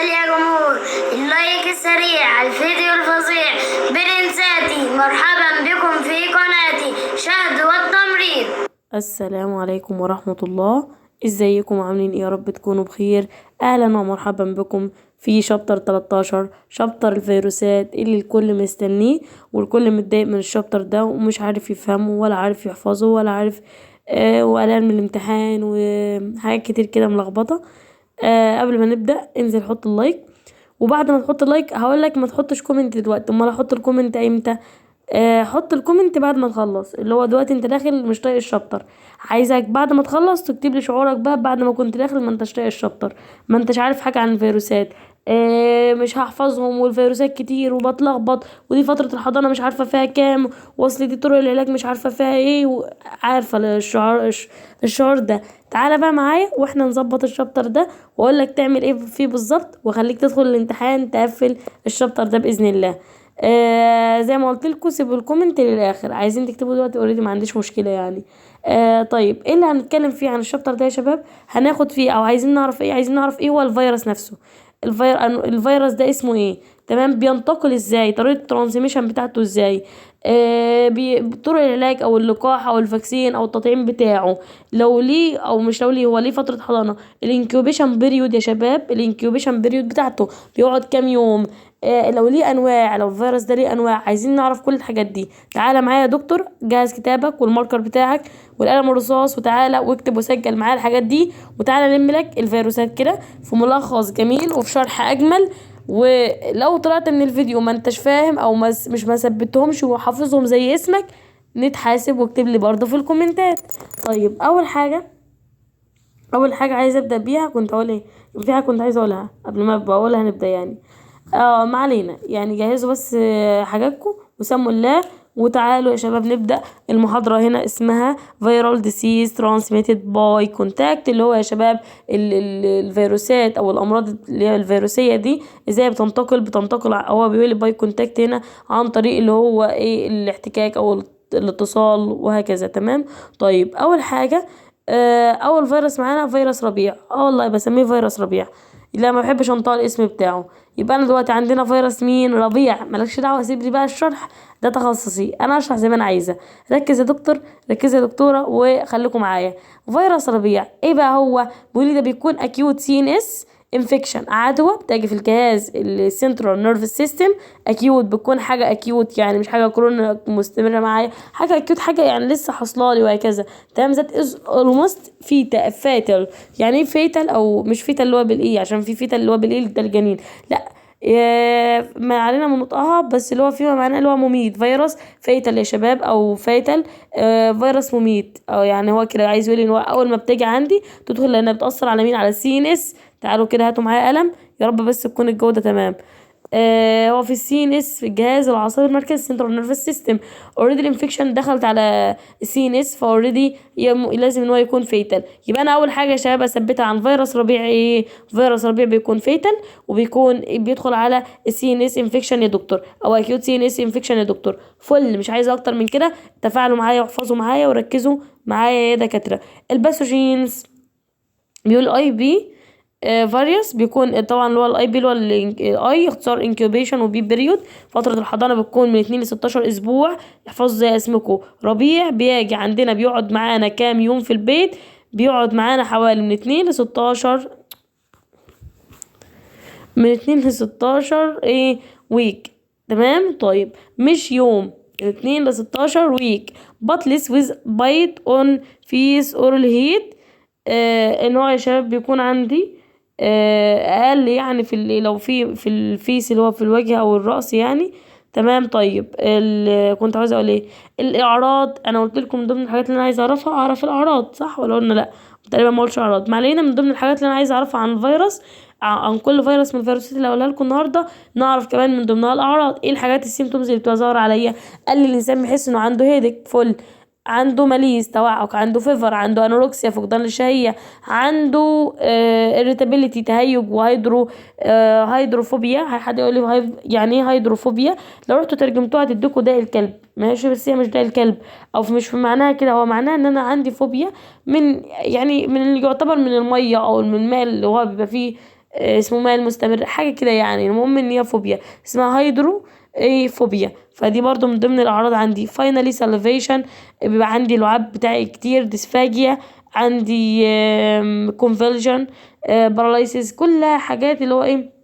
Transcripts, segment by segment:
يا جمهور، ال like السريع على الفيديو الفظيع. برنساتي مرحبا بكم في قناتي شهد والتمريض. السلام عليكم ورحمة الله، ازيكم؟ عاملين ايه؟ يا رب تكونوا بخير. اهلا ومرحبا بكم في chapter 13، chapter الفيروسات اللي الكل مستنيه والكل متضايق من ال chapter ده ومش عارف يفهمه ولا عارف يحفظه ولا عارف وقلقان من الامتحان وحاجات كتير كده ملخبطة. قبل ما نبدأ انزل حط ال like، وبعد ما تحط ال like هقولك ما تحطش comment دلوقتي. امال احط ال comment امتى؟ حط ال comment بعد ما تخلص، اللي هو دلوقتي انت داخل مش طايق ال chapter، عايزك بعد ما تخلص تكتب لي شعورك بقى بعد ما كنت داخل ما انتش طايق ال chapter، ما انتش عارف حاجة عن الفيروسات، مش هحفظهم والفيروسات كتير وبتلخبط، ودي فترة الحضانة مش عارفة فيها كام، واصل دي طرق العلاج مش عارفة فيها ايه، عارفة الشعور ده. تعالى بقى معايا واحنا نظبط ال chapter ده واقول لك تعمل ايه فيه بالظبط، واخليك تدخل الامتحان تقفل ال chapter ده باذن الله. زي ما قلت لكم سيبوا ال comment للاخر، عايزين تكتبوا دلوقتي already ما عنديش مشكله يعني. طيب ايه اللي هنتكلم فيه عن ال chapter ده يا شباب؟ هناخد فيه او عايزين نعرف ايه؟ عايزين نعرف ايه هو الفيروس نفسه، الفيروس ده اسمه ايه، تمام، بينتقل ازاي، طريقه ال transmission بتاعته ازاي، طرق العلاج او اللقاح او ال vaccine او التطعيم بتاعه، لو ليه او مش لو ليه، هو ليه فتره حضانه، ال incubation period يا شباب، ال incubation period بتاعته بيقعد كام يوم، لو ليه انواع، لو الفيروس ده ليه انواع، عايزين نعرف كل الحاجات دي. تعالى معايا يا دكتور، جهز كتابك وال marker بتاعك والقلم الرصاص، وتعالى واكتب وسجل معايا الحاجات دي، وتعالى نلم لك الفيروسات كده في ملخص جميل وفي شرح اجمل. ولو طلعت من الفيديو ما انتش فاهم او مش ما ثبتهمش وحافظهم زي اسمك، نتحاسب، واكتب لي برضه في الكومنتات. طيب اول حاجه عايزه ابدا بيها، كنت اقول ايه؟ في حاجه كنت عايزه اقولها قبل ما بقولها نبدا يعني. ما علينا يعني، جهزوا بس حاجاتكم وسموا الله وتعالوا يا شباب نبدأ المحاضرة. هنا اسمها viral disease transmitted by contact، اللي هو يا شباب الفيروسات او الامراض اللي هي الفيروسية دي ازاي بتنتقل. بتنتقل هو بيقول لي by contact هنا عن طريق اللي هو ايه، الاحتكاك او الاتصال وهكذا، تمام. طيب اول حاجة، اول فيروس معانا فيروس ربيع. والله بسميه فيروس ربيع، لا ما بحبش انطق الاسم بتاعه. يبقى انا دلوقتي عندنا فيروس مين؟ ربيع. مالكش دعوه، سيب لي بقى الشرح ده تخصصي، انا اشرح زي ما انا عايزه. ركز يا دكتور، ركز يا دكتوره، وخليكم معايا. فيروس ربيع ايه بقى هو؟ بيقول لي ده بيكون acute CNS infection، عدوى بتيجي في الجهاز ال central nervous system. acute بتكون حاجه acute يعني مش حاجه كورونا مستمره معايا، حاجه acute حاجه يعني لسه حصلالي وهكذا، تمام. that is almost fatal. يعني ايه fatal؟ او مش fetal اللي هو بالاي، عشان في fetal اللي هو بالاي ده الجنين، لا ما علينا من نطقها، بس اللي هو فيما معناه اللي هو مميت. فيروس fatal يا شباب او fatal، فيروس مميت، او يعني هو كده عايز يقول ان هو اول ما بتيجي عندي تدخل لانها بتاثر على مين؟ على ال CNS. تعالوا كده هاتوا معايا قلم، يا رب بس تكون الجودة تمام. هو في ال CNS في الجهاز العصبي المركزي central nervous system. already ال infection دخلت على ال CNS، ف already لازم ان هو يكون fatal. يبقى انا اول حاجه يا شباب اثبتها عن فيروس ربيع ايه؟ فيروس ربيع بيكون fatal وبيكون بيدخل على ال CNS infection يا دكتور، او acute CNS infection يا دكتور. فل، مش عايزه اكتر من كده. تفاعلوا معايا واحفظوا معايا وركزوا معايا يا دكاتره. ال pathogenesis بيقول IB فيروس بيكون طبعا اللي هو ال IB اللي هو ال I اختصار incubation و B period. فتره الحضانه بتكون من 2 ل 16 اسبوع. احفظوا زي اسمكم. ربيع بيجي عندنا بيقعد معانا كام يوم في البيت؟ بيقعد معانا حوالي من 2 ل 16، من 2 ل 16 ايه week، تمام. طيب مش يوم، من 2 ل 16 week. but less with bite on face or head. ان هو يا شباب بيكون عندي اقل يعني في لو في ال face اللي هو في الوجه او الراس يعني، تمام. طيب كنت عاوزه اقول ايه؟ الاعراض. انا قلت لكم من ضمن الحاجات اللي انا عايزه اعرفها اعرف الاعراض، صح ولا قلنا لا؟ تقريبا ما قلتش اعراض. ما علينا. من ضمن الحاجات اللي انا عايزه اعرفها عن الفيروس، عن كل فيروس من الفيروسات اللي هقولها لكم النهارده، نعرف كمان من ضمنها الاعراض. ايه الحاجات ال symptoms اللي بتبقى ظاهره عليا؟ قال لي الانسان بيحس انه عنده headache، فل، عنده malaise توعك، عنده fever، عنده anorexia فقدان للشهية، عنده irritability تهيج، و hydrophobia. حد يقول لي يعني ايه hydrophobia؟ لو رحتوا ترجمتوها هتديكوا داء الكلب، ماشي، بس هي مش داء الكلب او مش في معناها كده، هو معناها ان انا عندي فوبيا من يعني من اللي يعتبر من المية او من الماء اللي هو بيبقى فيه اسمه مال مستمر، حاجة كده يعني. المهم ان هي فوبيا اسمها hydro ايه فوبيا، فدي برضو من ضمن الاعراض عندي. finally salivation، بيبقى عندي لعاب بتاعي كتير، dysphagia عندي، convulsion، paralysis، كلها حاجات اللي هو ايه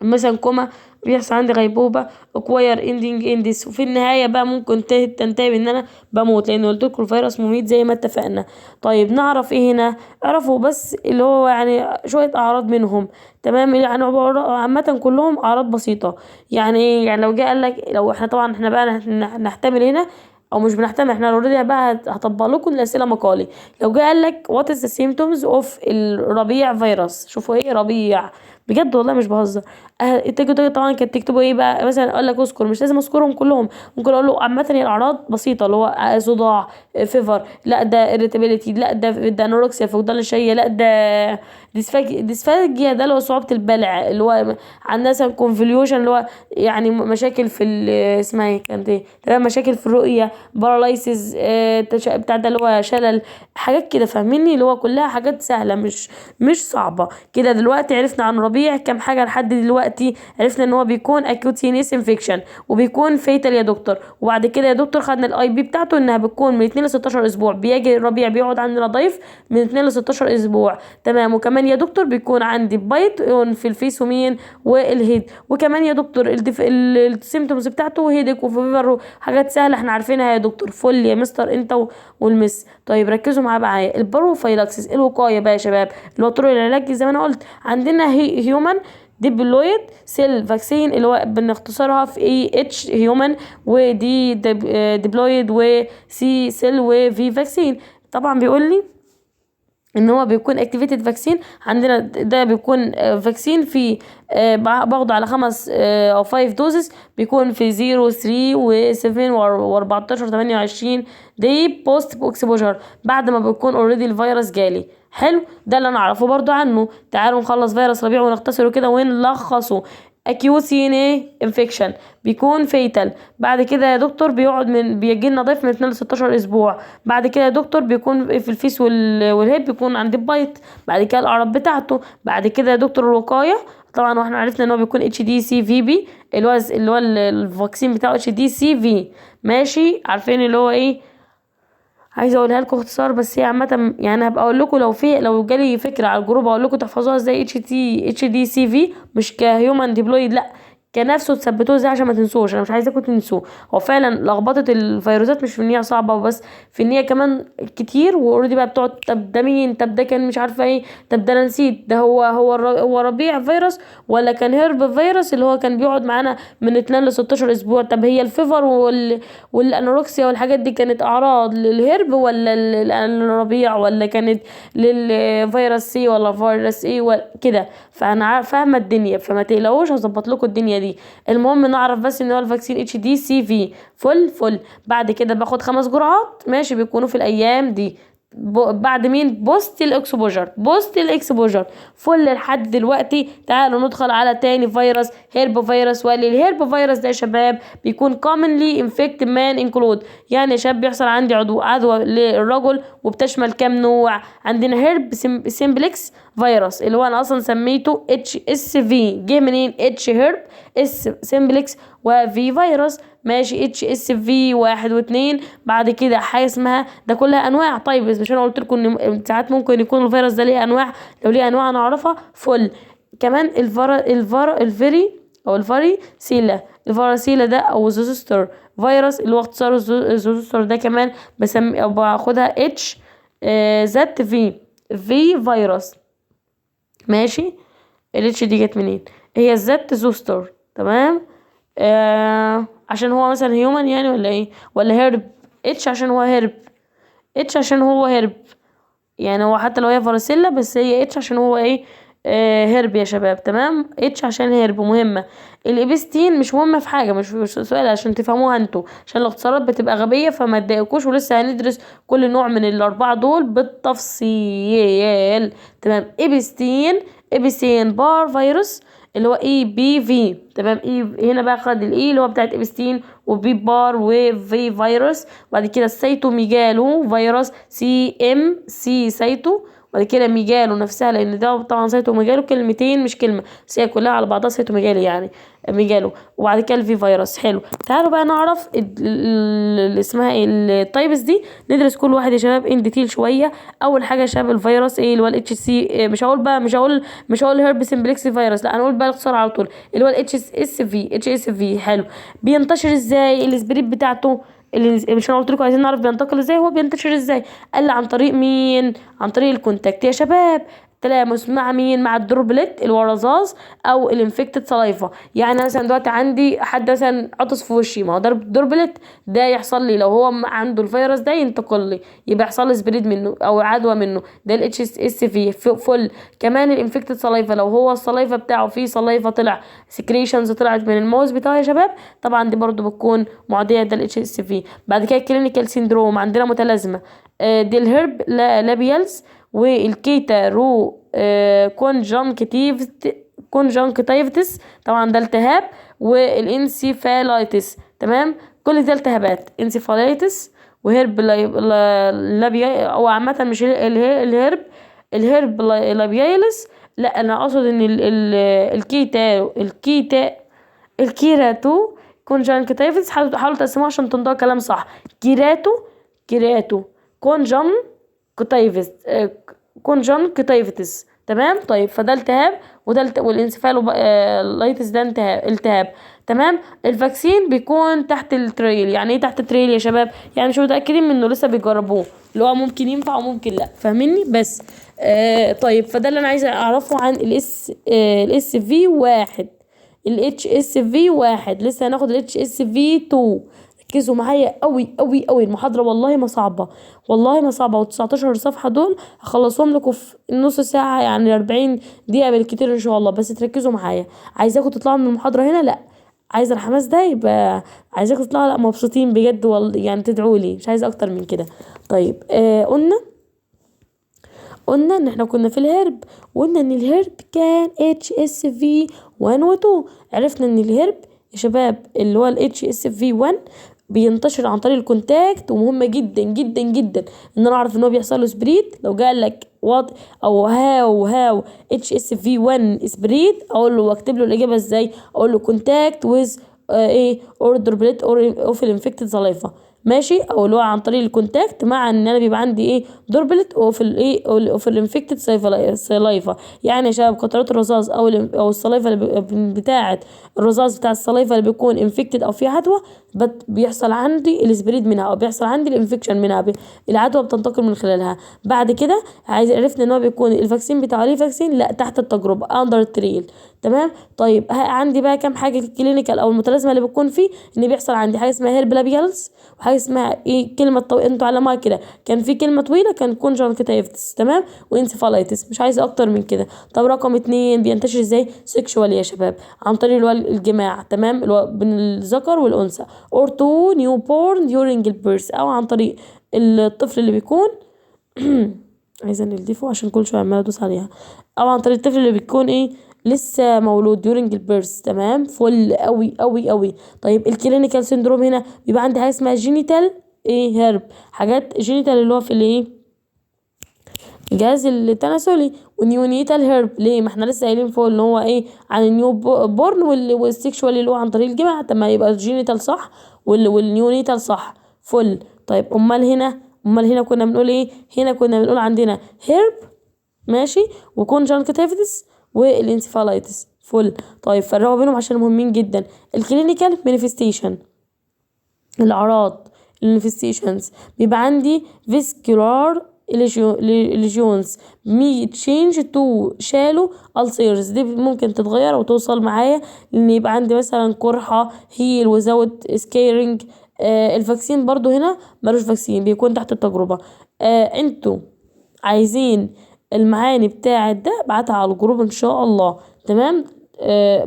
مثلا كوما، بيحصل عندي غيبوبة، acquire ending in death، وفي النهاية بقى ممكن تنتهي بان انا بموت، لان قلت لكم الفيروس مميت زي ما اتفقنا. طيب نعرف ايه هنا؟ اعرفوا بس اللي هو يعني شوية اعراض منهم، تمام؟ يعني عامة كلهم اعراض بسيطة. يعني ايه؟ يعني لو جه قال لك، لو احنا طبعا احنا بقى نحتمل هنا او مش بنحتمل، احنا already بقى هطبق لكم الاسئلة مقالي. لو جه قال لك what is the symptoms of الربيع فيروس، شوفوا ايه ربيع بجد والله مش بهزر. تيجي طبعا كانت تكتبوا ايه بقى؟ مثلا اقول لك اذكر، مش لازم اذكرهم كلهم، ممكن اقول له عامة هي الاعراض بسيطة، اللي هو صداع، fever، لا ده irritability، لا ده anorexia فقدان الشهية، لا ده dysphagia ده اللي هو صعوبة البلع، اللي هو عندنا مثلا convulsion اللي هو يعني مشاكل في اسمها ايه كانت ايه، تمام، مشاكل في الرؤية، paralysis، بتاع ده اللي هو شلل، حاجات كده، فاهميني؟ اللي هو كلها حاجات سهلة مش صعبة كده. دلوقتي عرفنا عن ربيع كام حاجة لحد دلوقتي. عرفنا ان هو بيكون acute CNS infection وبيكون fatal يا دكتور، وبعد كده يا دكتور خدنا ال IP بتاعته انها بتكون من 2 ل 16 اسبوع، بيجي الربيع بيقعد عندنا ضيف من 2 ل 16 اسبوع، تمام. وكمان يا دكتور بيكون عندي bite في ال face ومين وال head، وكمان يا دكتور ال symptoms بتاعته headache و fever وحاجات سهلة احنا عارفينها يا دكتور. فل يا مستر انت والمس. طيب ركزوا معايا ال prophylaxis، الوقاية بقى يا شباب اللي هو طرق العلاج زي ما انا قلت. عندنا هي human diploid cell vaccine اللي هو بنختصرها في اي H human، و D diploid، و C cell، و V vaccine. طبعا بيقول لي ان هو بيكون activated vaccine، عندنا ده بيكون vaccine في باخده على 5 او 5 doses، بيكون في 0 3 و 7 و 14 و 28 day post exposure، بعد ما بيكون already الفيروس جالي. حلو، ده اللي انا اعرفه برضو عنه. تعالوا نخلص فيروس ربيع ونختصره كده ونلخصه. acute CNS infection بيكون fatal، بعد كده يا دكتور بيقعد من بيجي لنا ضيف من 2 ل 16 اسبوع، بعد كده يا دكتور بيكون في ال face وال head بيكون عند ال bite، بعد كده الاعراض بتاعته، بعد كده يا دكتور الوقاية طبعا واحنا عرفنا ان هو بيكون اتش دي سي في بي اللي هو ال vaccine بتاعه HDCV، ماشي، عارفين اللي هو ايه. عايزه اقولها لكم اختصار بس هي عامة يعني هبقى اقول لكم لو جالي فكرة على الجروب اقول لكم تحفظوها ازاي. اتش دي سي في مش ك human diploid، لا كنفسه تثبتوه ازاي عشان ما تنسوش، انا مش عايزاكم تنسوه. هو فعلا لخبطة الفيروسات مش في ان هي صعبة وبس، في ان هي كمان كتير و already بقى بتقعد طب ده مين، طب ده كان مش عارفه ايه، طب ده انا نسيت، ده هو ربيع فيروس ولا كان herp virus اللي هو كان بيقعد معانا من 2 ل 16 اسبوع. طب هي ال fever وال anorexia والحاجات دي كانت اعراض لل herp ولا للربيع ولا كانت للفيروس C ولا فيروس ايه ولا كده. فانا فاهمه الدنيا فما تقلقوش، هظبط لكم الدنيا دي. المهم نعرف بس ان هو ال vaccine HDCV فل فل. بعد كده باخد 5 جرعات، ماشي، بيكونوا في الايام دي بعد مين؟ post ال exposure، post ال exposure فل لحد دلوقتي. تعالوا ندخل على تاني فيروس، herp virus. وقال ال herp virus ده يا شباب بيكون commonly infect man include، يعني يا شباب بيحصل عندي عدوى للرجل وبتشمل كام نوع؟ عندنا herp simplex virus اللي هو انا اصلا سميته HSV، جه منين؟ H herp، S simplex، و V virus، ماشي، HSV 1 و2. بعد كده حاجة اسمها ده كلها انواع. طيب بس مش انا قلت لكم ان ساعات ممكن يكون الفيروس ده ليه انواع؟ لو ليه انواع انا اعرفها فل. كمان الفار الفيري او ال varicella، ال varicella ده او zoster virus اللي هو اختصاره ال zoster ده كمان بسمي او باخدها H ZV V virus، ماشي. ال H دي جت منين؟ هي ال Z zoster، تمام، عشان هو مثلا human يعني ولا ايه ولا herp؟ H عشان هو herp، H عشان هو herp، يعني هو حتى لو هي varicella بس هي H عشان هو ايه، herp يا شباب، تمام، H عشان herp مهمة. ال Epstein مش مهمة في حاجة، مش سؤال عشان تفهموها انتوا، عشان الاختصارات بتبقى غبية فما تضايقكوش، ولسه هندرس كل نوع من الاربعة دول بالتفصيل، تمام. Epstein Barr virus اللي هو EBV، تمام، E هنا بقى خد ال E اللي هو بتاعت Epstein، و B Barr، و V virus. بعد كده ال cytomegalo virus CM، C cyto، بعد كده megalo نفسها، لان ده طبعا cytomegalo كلمتين مش كلمه، بس هي كلها على بعضها cytomegaly يعني megalo. وبعد كده ال V virus. حلو، تعالوا بقى نعرف اللي اسمها ايه ال types دي، ندرس كل واحد يا شباب in detail شويه. اول حاجة يا شباب الفيروس ايه اللي هو ال HC، مش هقول بقى، مش هقول herpes simplex virus، لا هنقول بقى الاختصار على طول اللي هو ال HSV، HSV. حلو، بينتشر ازاي؟ ال spread بتاعته اللي مش انا قلت لكم عايزين نعرف بينتقل ازاي، هو بينتشر ازاي؟ قال لي عن طريق مين؟ عن طريق ال contact يا شباب، تلامس مع مين؟ مع ال droplet اللي هو الرذاذ او ال infected saliva. يعني مثلا دلوقتي عندي حد مثلا عطس في وشي، ما هو ده droplet، ده يحصل لي لو هو عنده الفيروس ده ينتقل لي، يبقى يحصل لي spread منه او عدوى منه، ده ال HSV. فل. كمان ال infected saliva، لو هو ال saliva بتاعه فيه saliva طلع secretions طلعت من ال mouth بتاعه يا شباب، طبعا دي برضو بتكون معديه، ده ال HSV. بعد كده ال clinical syndrome، عندنا متلازمة دي ال herpes labialis وال kerato conjunctivitis، طبعا ده التهاب، وال encephalitis. تمام، كل ده التهابات، encephalitis و herpes labia او عامة مش ال herpes، ال herpes labialis، لا انا اقصد ان ال ال الكيتا الكيتا ال kerato conjunctivitis. حاولوا تقسموها عشان تنطقوا كلام صح، kerato conjunctivitis، conjunctivitis. تمام. طيب فده التهاب وده وال encephalitis ده التهاب. تمام. ال vaccine بيكون تحت ال trial. يعني ايه تحت ال trial يا شباب؟ يعني مش متاكدين منه، لسه بيجربوه، اللي هو ممكن ينفع وممكن لا، فاهميني؟ بس طيب فده اللي انا عايزه اعرفه عن ال S ال SV 1، ال HSV 1. لسه هناخد ال HSV 2. ركزوا معايا قوي قوي قوي، المحاضرة والله ما صعبة، والله ما صعبة، و19 صفحة دول هخلصهم لكم في نص ساعة، يعني 40 دقيقة بالكتير ان شاء الله، بس تركزوا معايا. عايزاكم تطلعوا من المحاضرة هنا، لا عايزة الحماس ده، يبقى عايزاكم تطلعوا لا مبسوطين بجد والله، يعني تدعوا لي، مش عايزة اكتر من كده. طيب قلنا ان احنا كنا في الهرب، وقلنا ان الهرب كان HSV 1 و 2. عرفنا ان الهرب يا شباب اللي هو ال HSV 1 بينتشر عن طريق ال contact، ومهم جدا جدا جدا ان انا اعرف ان هو بيحصل له spread. لو قال لك what او how HSV 1 spread، اقول له واكتب له الاجابة ازاي؟ اقول له contact with ايه or droplet or of ال infected saliva، ماشي، او اللي هو عن طريق ال contact مع ان انا بيبقى عندي ايه droplet of الايه of ال infected saliva. يعني يا شباب قطرات الرذاذ او ال saliva اللي بتاعه الرذاذ بتاع ال saliva اللي بيكون infected او فيه عدوى، بيحصل عندي ال spread منها او بيحصل عندي ال infection منها، العدوى بتنتقل من خلالها. بعد كده عايز عرفنا ان هو بيكون ال vaccine بتاعه ليه vaccine؟ لا، تحت التجربة under trial. تمام. طيب عندي بقى كام حاجة clinical او المتلازمه اللي بتكون فيه، ان بيحصل عندي حاجة اسمها herpes labialis وحاجه اسمها ايه كلمة طويلة انتوا علموها كده، كان في كلمة طويلة كان conjunctivitis. تمام، و encephalitis، مش عايزه اكتر من كده. طب رقم 2 بينتشر ازاي؟ sexual يا شباب، عن طريق الجماع. تمام، اللي هو بين الذكر والانثى، or to newborn during birth، او عن طريق الطفل اللي بيكون عايزه نضيفه عشان كل شوية عماله ادوس عليها، او عن طريق الطفل اللي بيكون ايه لسه مولود during ال birth. تمام، فل قوي قوي قوي. طيب ال clinical syndrome هنا بيبقى عندي حاجة اسمها genital ايه herpes، حاجات genital اللي هو في الايه الجهاز التناسلي، و neonatal herpes ليه؟ ما احنا لسه قايلين فوق ان هو ايه عن ال newborn وال sexual اللي هو عن طريق الجماع. طب ما يبقى ال genital صح وال neonatal صح، فل. طيب امال هنا كنا بنقول ايه؟ هنا كنا بنقول عندنا herpes ماشي و conjunctivitis وال encephalitis، فل. طيب فرقوا بينهم عشان مهمين جدا. ال clinical manifestation الاعراض ال manifestations بيبقى عندي vesicular lesions may change to shallow ulcers، دي ممكن تتغير وتوصل معايا لان يبقى عندي مثلا قرحة heal without scarring. ال vaccine برضو هنا ملوش vaccine، بيكون تحت التجربة. انتوا عايزين المعاني بتاعة ده ابعتها على الجروب ان شاء الله. تمام.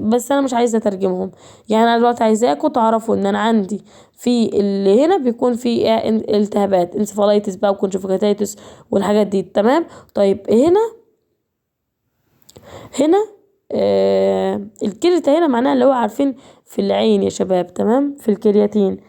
بس انا مش عايزه اترجمهم، يعني انا دلوقتي عايزاكم تعرفوا ان انا عندي في اللي هنا بيكون في التهابات encephalitis بقى و conjunctivitis والحاجات دي. تمام. طيب هنا ال kerata هنا معناها اللي هو عارفين في العين يا شباب. تمام، في الكرياتين.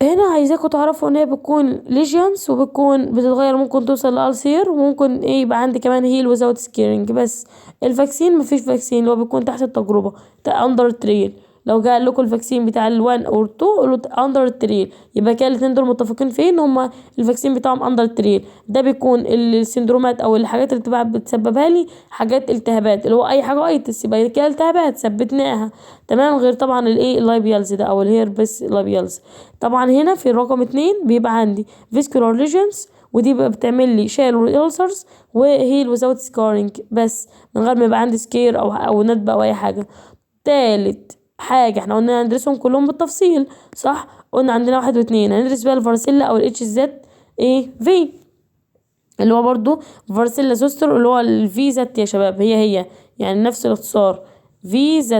هنا عايزاكم تعرفوا ان هي بتكون lesions وبتكون بتتغير، ممكن توصل ل ulcer، وممكن ايه يبقى عندي كمان heal without scarring. بس ال vaccine مفيش vaccine، اللي هو بيكون تحت التجربة under trial. لو جاء لكم ال vaccine بتاع ال1 or 2 قولوا under trial، يبقى كده الاثنين دول متفقين فين ان هما ال vaccine بتاعهم under trial. ده بيكون ال syndromeات او الحاجات اللي بتبقى بتسببها لي حاجات التهابات، اللي هو اي حاجه itis يبقى كده التهابات ثبتناها، تمام. غير طبعا الايه ال labialis ده او ال herpes labialis. طبعا هنا في الرقم 2 بيبقى عندي vesicular lesions، ودي بقى بتعمل لي shallow ulcers و heal without scarring، بس من غير ما يبقى عندي scar او ندبه او اي حاجه. تالت حاجة احنا قلنا هندرسهم كلهم بالتفصيل، صح؟ قلنا عندنا واحد واتنين، هندرس بقى ال varicella او ال HZ ايه V، اللي هو برضو varicella zoster، اللي هو ال VZ يا شباب، هي هي يعني نفس الاختصار VZ.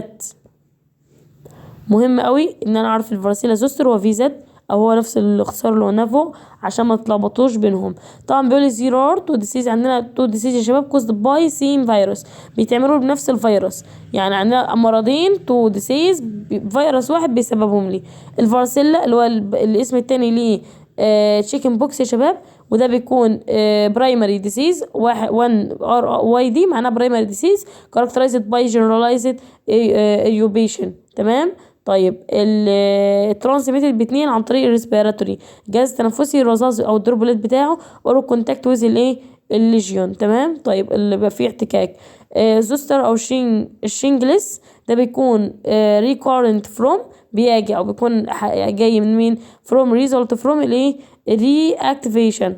مهم قوي ان انا اعرف ال varicella zoster هو VZ او هو نفس الاختصار اللي قلناه فوق عشان ما تتلخبطوش بينهم. طبعا بيقول لي there are two disease، عندنا two disease يا شباب caused by same virus، بيتعملوا بنفس الفيروس، يعني عندنا مرضين two disease فيروس واحد بيسببهم لي. ال varicella اللي هو الاسم التاني ليه chicken pox يا شباب، وده بيكون primary disease، واحد 1 R Y دي معناها primary disease characterized by generalized eruption، تمام. طيب ال transmitted باتنين عن طريق ال respiratory، الجهاز التنفسي، الرذاذ او ال droplet بتاعه، or contact with الايه ال lesion، تمام. طيب اللي بيبقى فيه احتكاك. Zoster او ال shingles ده بيكون recurrent from، بيجي او بيكون جاي من مين؟ from result from الايه reactivation.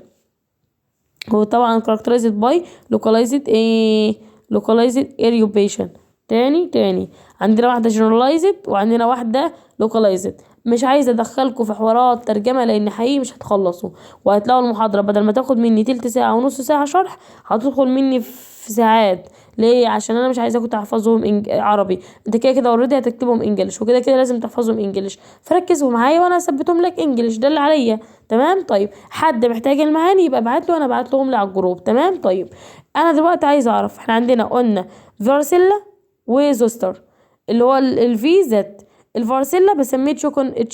هو طبعا characterized by localized ايه localized eruption. تاني تاني عندنا واحدة generalized وعندنا واحدة localized. مش عايزة ادخلكم في حوارات ترجمة لان حقيقي مش هتخلصوا، وهتلاقوا المحاضرة بدل ما تاخد مني تلت ساعة ونص ساعة شرح هتدخل مني في ساعات. ليه؟ عشان انا مش عايزاكم تحفظوهم عربي، انت كده كده already هتكتبهم English، وكده كده لازم تحفظهم English، فركزوا معايا وانا هثبتهم لك English، ده اللي عليا، تمام. طيب حد محتاج المعاني يبقى ابعت له، وانا ابعت لهم على ال group، تمام. طيب انا دلوقتي عايزه اعرف، احنا عندنا قلنا varicella و zoster اللي هو ال VZ. ال varicella بسميه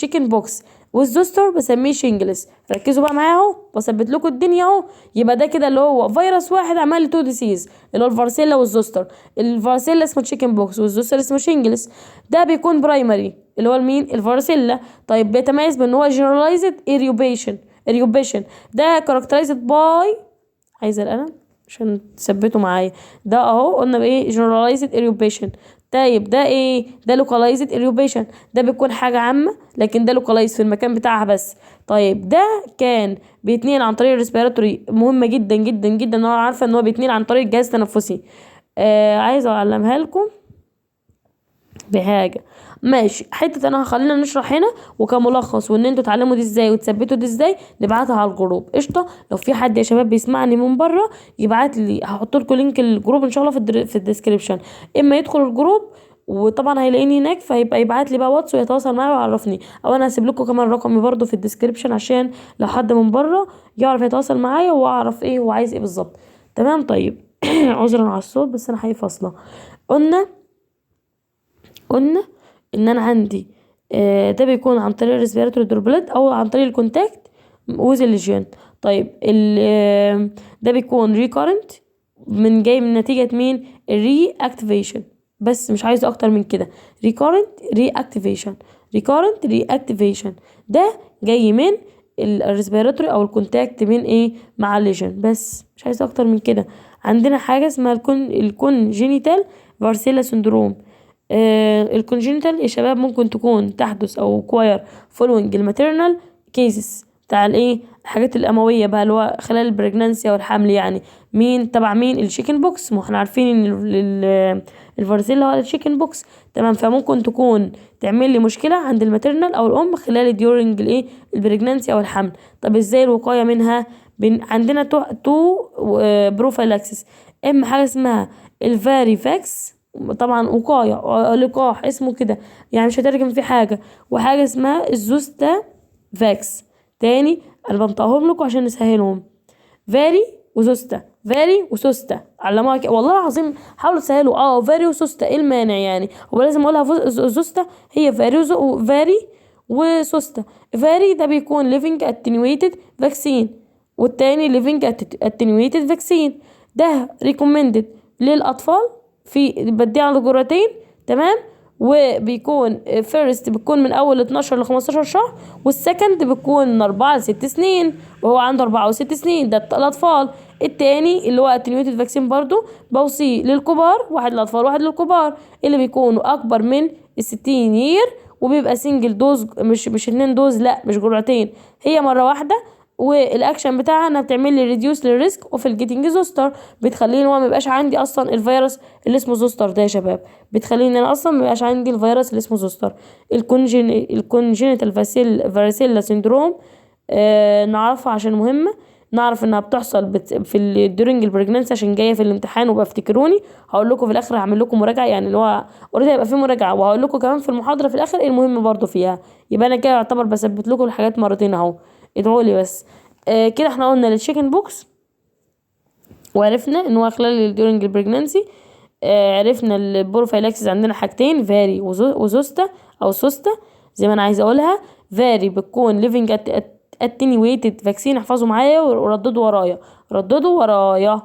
chicken pox، وال zoster بسميه shingles. ركزوا بقى معايا اهو، بثبت لكم الدنيا اهو. يبقى ده كده اللي هو فيروس واحد عمل لي two disease اللي هو ال varicella وال zoster. ال varicella اسمه chicken pox وال zoster اسمه shingles. ده بيكون primary اللي هو المين؟ ال varicella. طيب بيتميز بان هو generalized eruption، ده characterized by، عايزه القلم عشان تثبتوا معايا، ده اهو قلنا بايه؟ generalized eruption. طيب ده ايه؟ ده localized eruption، ده بيكون حاجة عامة لكن ده localized في المكان بتاعها بس. طيب ده كان بيتنقل عن طريق ال respiratory، مهمة جدا جدا جدا ان انا عارفة ان هو بيتنقل عن طريق الجهاز التنفسي. عايزة اعلمها لكم بحاجة، ماشي، حتة انا خلينا نشرح هنا وكملخص، وان انتوا تعلموا دي ازاي وتثبتوا دي ازاي، نبعتها على ال group، قشطه. لو في حد يا شباب بيسمعني من بره يبعت لي، هحط لكم link ال group ان شاء الله في ال description، اما يدخل ال group وطبعا هيلاقيني هناك، فيبقى يبعت لي بقى واتس ويتواصل معايا ويعرفني، او انا هسيب لكم كمان رقمي برده في ال description عشان لو حد من بره يعرف يتواصل معايا واعرف ايه هو عايز ايه بالظبط، تمام. طيب عذرا على الصوت بس انا حقيقي فاصله. قلنا ان انا عندي ده بيكون عن طريق ال respiratory droplet او عن طريق ال contact with ال lesion. طيب ده بيكون recurrent من جاي من نتيجة مين؟ ال reactivation، بس مش عايزه اكتر من كده. recurrent reactivation، recurrent reactivation ده جاي من ال respiratory او ال contact من ايه؟ مع ال lesion، بس مش عايزه اكتر من كده. عندنا حاجه اسمها ال congenital varicella syndrome. ال congenital يا شباب ممكن تكون تحدث او acquire following ال maternal cases بتاع الايه؟ الحاجات الامويه بقى اللي هو خلال ال pregnancy او الحمل، يعني مين تبع مين؟ ال chicken pox، ما احنا عارفين ان ال varicella هو ال chicken pox، تمام. فممكن تكون تعمل لي مشكله عند ال maternal او الام خلال during الايه؟ ال pregnancy او الحمل. طب ازاي الوقايه منها؟ عندنا two prophylaxis، اما حاجه اسمها ال Varivax، طبعا وقاية لقاح اسمه كده يعني مش هترجم في حاجة، وحاجة اسمها ال Zostavax. تاني انا بنطقهم لكم عشان نسهلهم، vari و zosta، vari و zosta، علموها كده والله العظيم، حاولوا تسهلوا. Vari و zosta، ايه المانع يعني؟ هو لازم اقولها zosta؟ هي vari vari. و zoster. vari ده بيكون living attenuated vaccine، والتاني living attenuated vaccine. ده recommended للاطفال في بديه على جرعتين، تمام. وبيكون first بتكون من اول 12 ل 15 شهر، وال second بتكون من 4 ل 6 سنين وهو عنده 4 و 6 سنين، ده الاطفال. التاني اللي هو attenuated vaccine برضو بوصية للكبار، واحد للاطفال واحد للكبار، اللي بيكونوا اكبر من ال60 year، وبيبقى single dose، مش اتنين dose، لا مش جرعتين، هي مرة واحده. والاكشن بتاعها انها بتعمل لي reduce لل risk of ال getting zoster، بتخليني ان هو ما يبقاش عندي اصلا الفيروس اللي اسمه zoster ده يا شباب، بتخليني ان انا اصلا ما يبقاش عندي الفيروس اللي اسمه zoster. ال congenital varicella syndrome نعرفها عشان مهمه، نعرف انها بتحصل في ال during ال pregnancy عشان جاية في الامتحان، وبقى افتكروني هقول لكم في الاخر هعمل لكم مراجعه، يعني اللي هو already هيبقى في مراجعه، وهقول لكم كمان في المحاضرة في الاخر ايه المهم برضو فيها. يبقى انا كده يعتبر بثبت لكم الحاجات مرتين اهو، ادعوا لي بس. كده احنا قلنا لل chicken pox، وعرفنا ان هو خلال ال during ال pregnancy. عرفنا ال prophylaxis عندنا حاجتين، vari و zoster او سوستا زي ما انا عايزه اقولها. vari بتكون living attenuated vaccine، احفظوا معايا ورددوا ورايا، رددوا ورايا،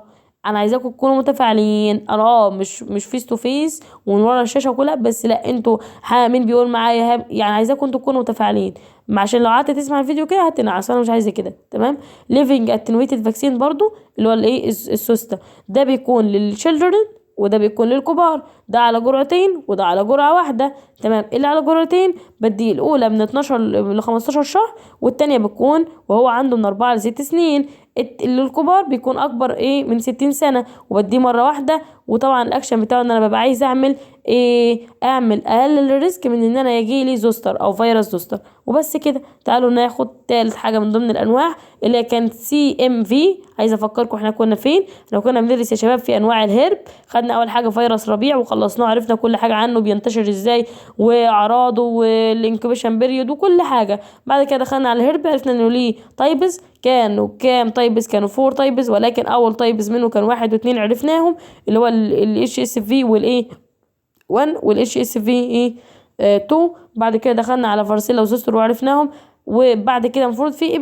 انا عايزاكم تكونوا متفاعلين. انا مش face to face ومن ورا الشاشة وكلها بس، لا انتوا ها مين بيقول معايا، يعني عايزاكم انتوا تكونوا متفاعلين، عشان لو قعدت تسمع الفيديو كده هتنعس، انا مش عايزه كده، تمام. living attenuated vaccine برضو اللي هو الايه ال zoster، ده بيكون لل children وده بيكون للكبار، ده على جرعتين وده على جرعة واحدة، تمام. اللي على جرعتين بدي الأولى من 12 ل 15 شهر، والتانية بتكون وهو عنده من 4 ل 6 سنين. اللي الكبار بيكون أكبر إيه من 60 سنة، وبديه مرة واحدة. وطبعا الأكشن بتاعه إن أنا ببقى عايزة أعمل إيه، أعمل أقلل ال risk من إن أنا يجيلي zoster أو فيروس zoster، وبس كده. تعالوا ناخد تالت حاجة من ضمن الأنواع اللي هي كانت CMV. عايزة أفكركم إحنا كنا فين، لو كنا بندرس يا شباب في أنواع ال herp. خدنا أول حاجة فيروس ربيع وخلصناه، عرفنا كل حاجة عنه، بينتشر إزاي وأعراضه وال incubation period وكل حاجة. بعد كده دخلنا على ال herp، عرفنا إنه ليه types، كانوا كام types؟ كانوا 4 types، ولكن أول types منه كان 1 و2 عرفناهم، اللي هو ال HSV والايه 1 وال HSV ايه 2. بعد كده دخلنا على varicella و zoster وعرفناهم. وبعد كده المفروض في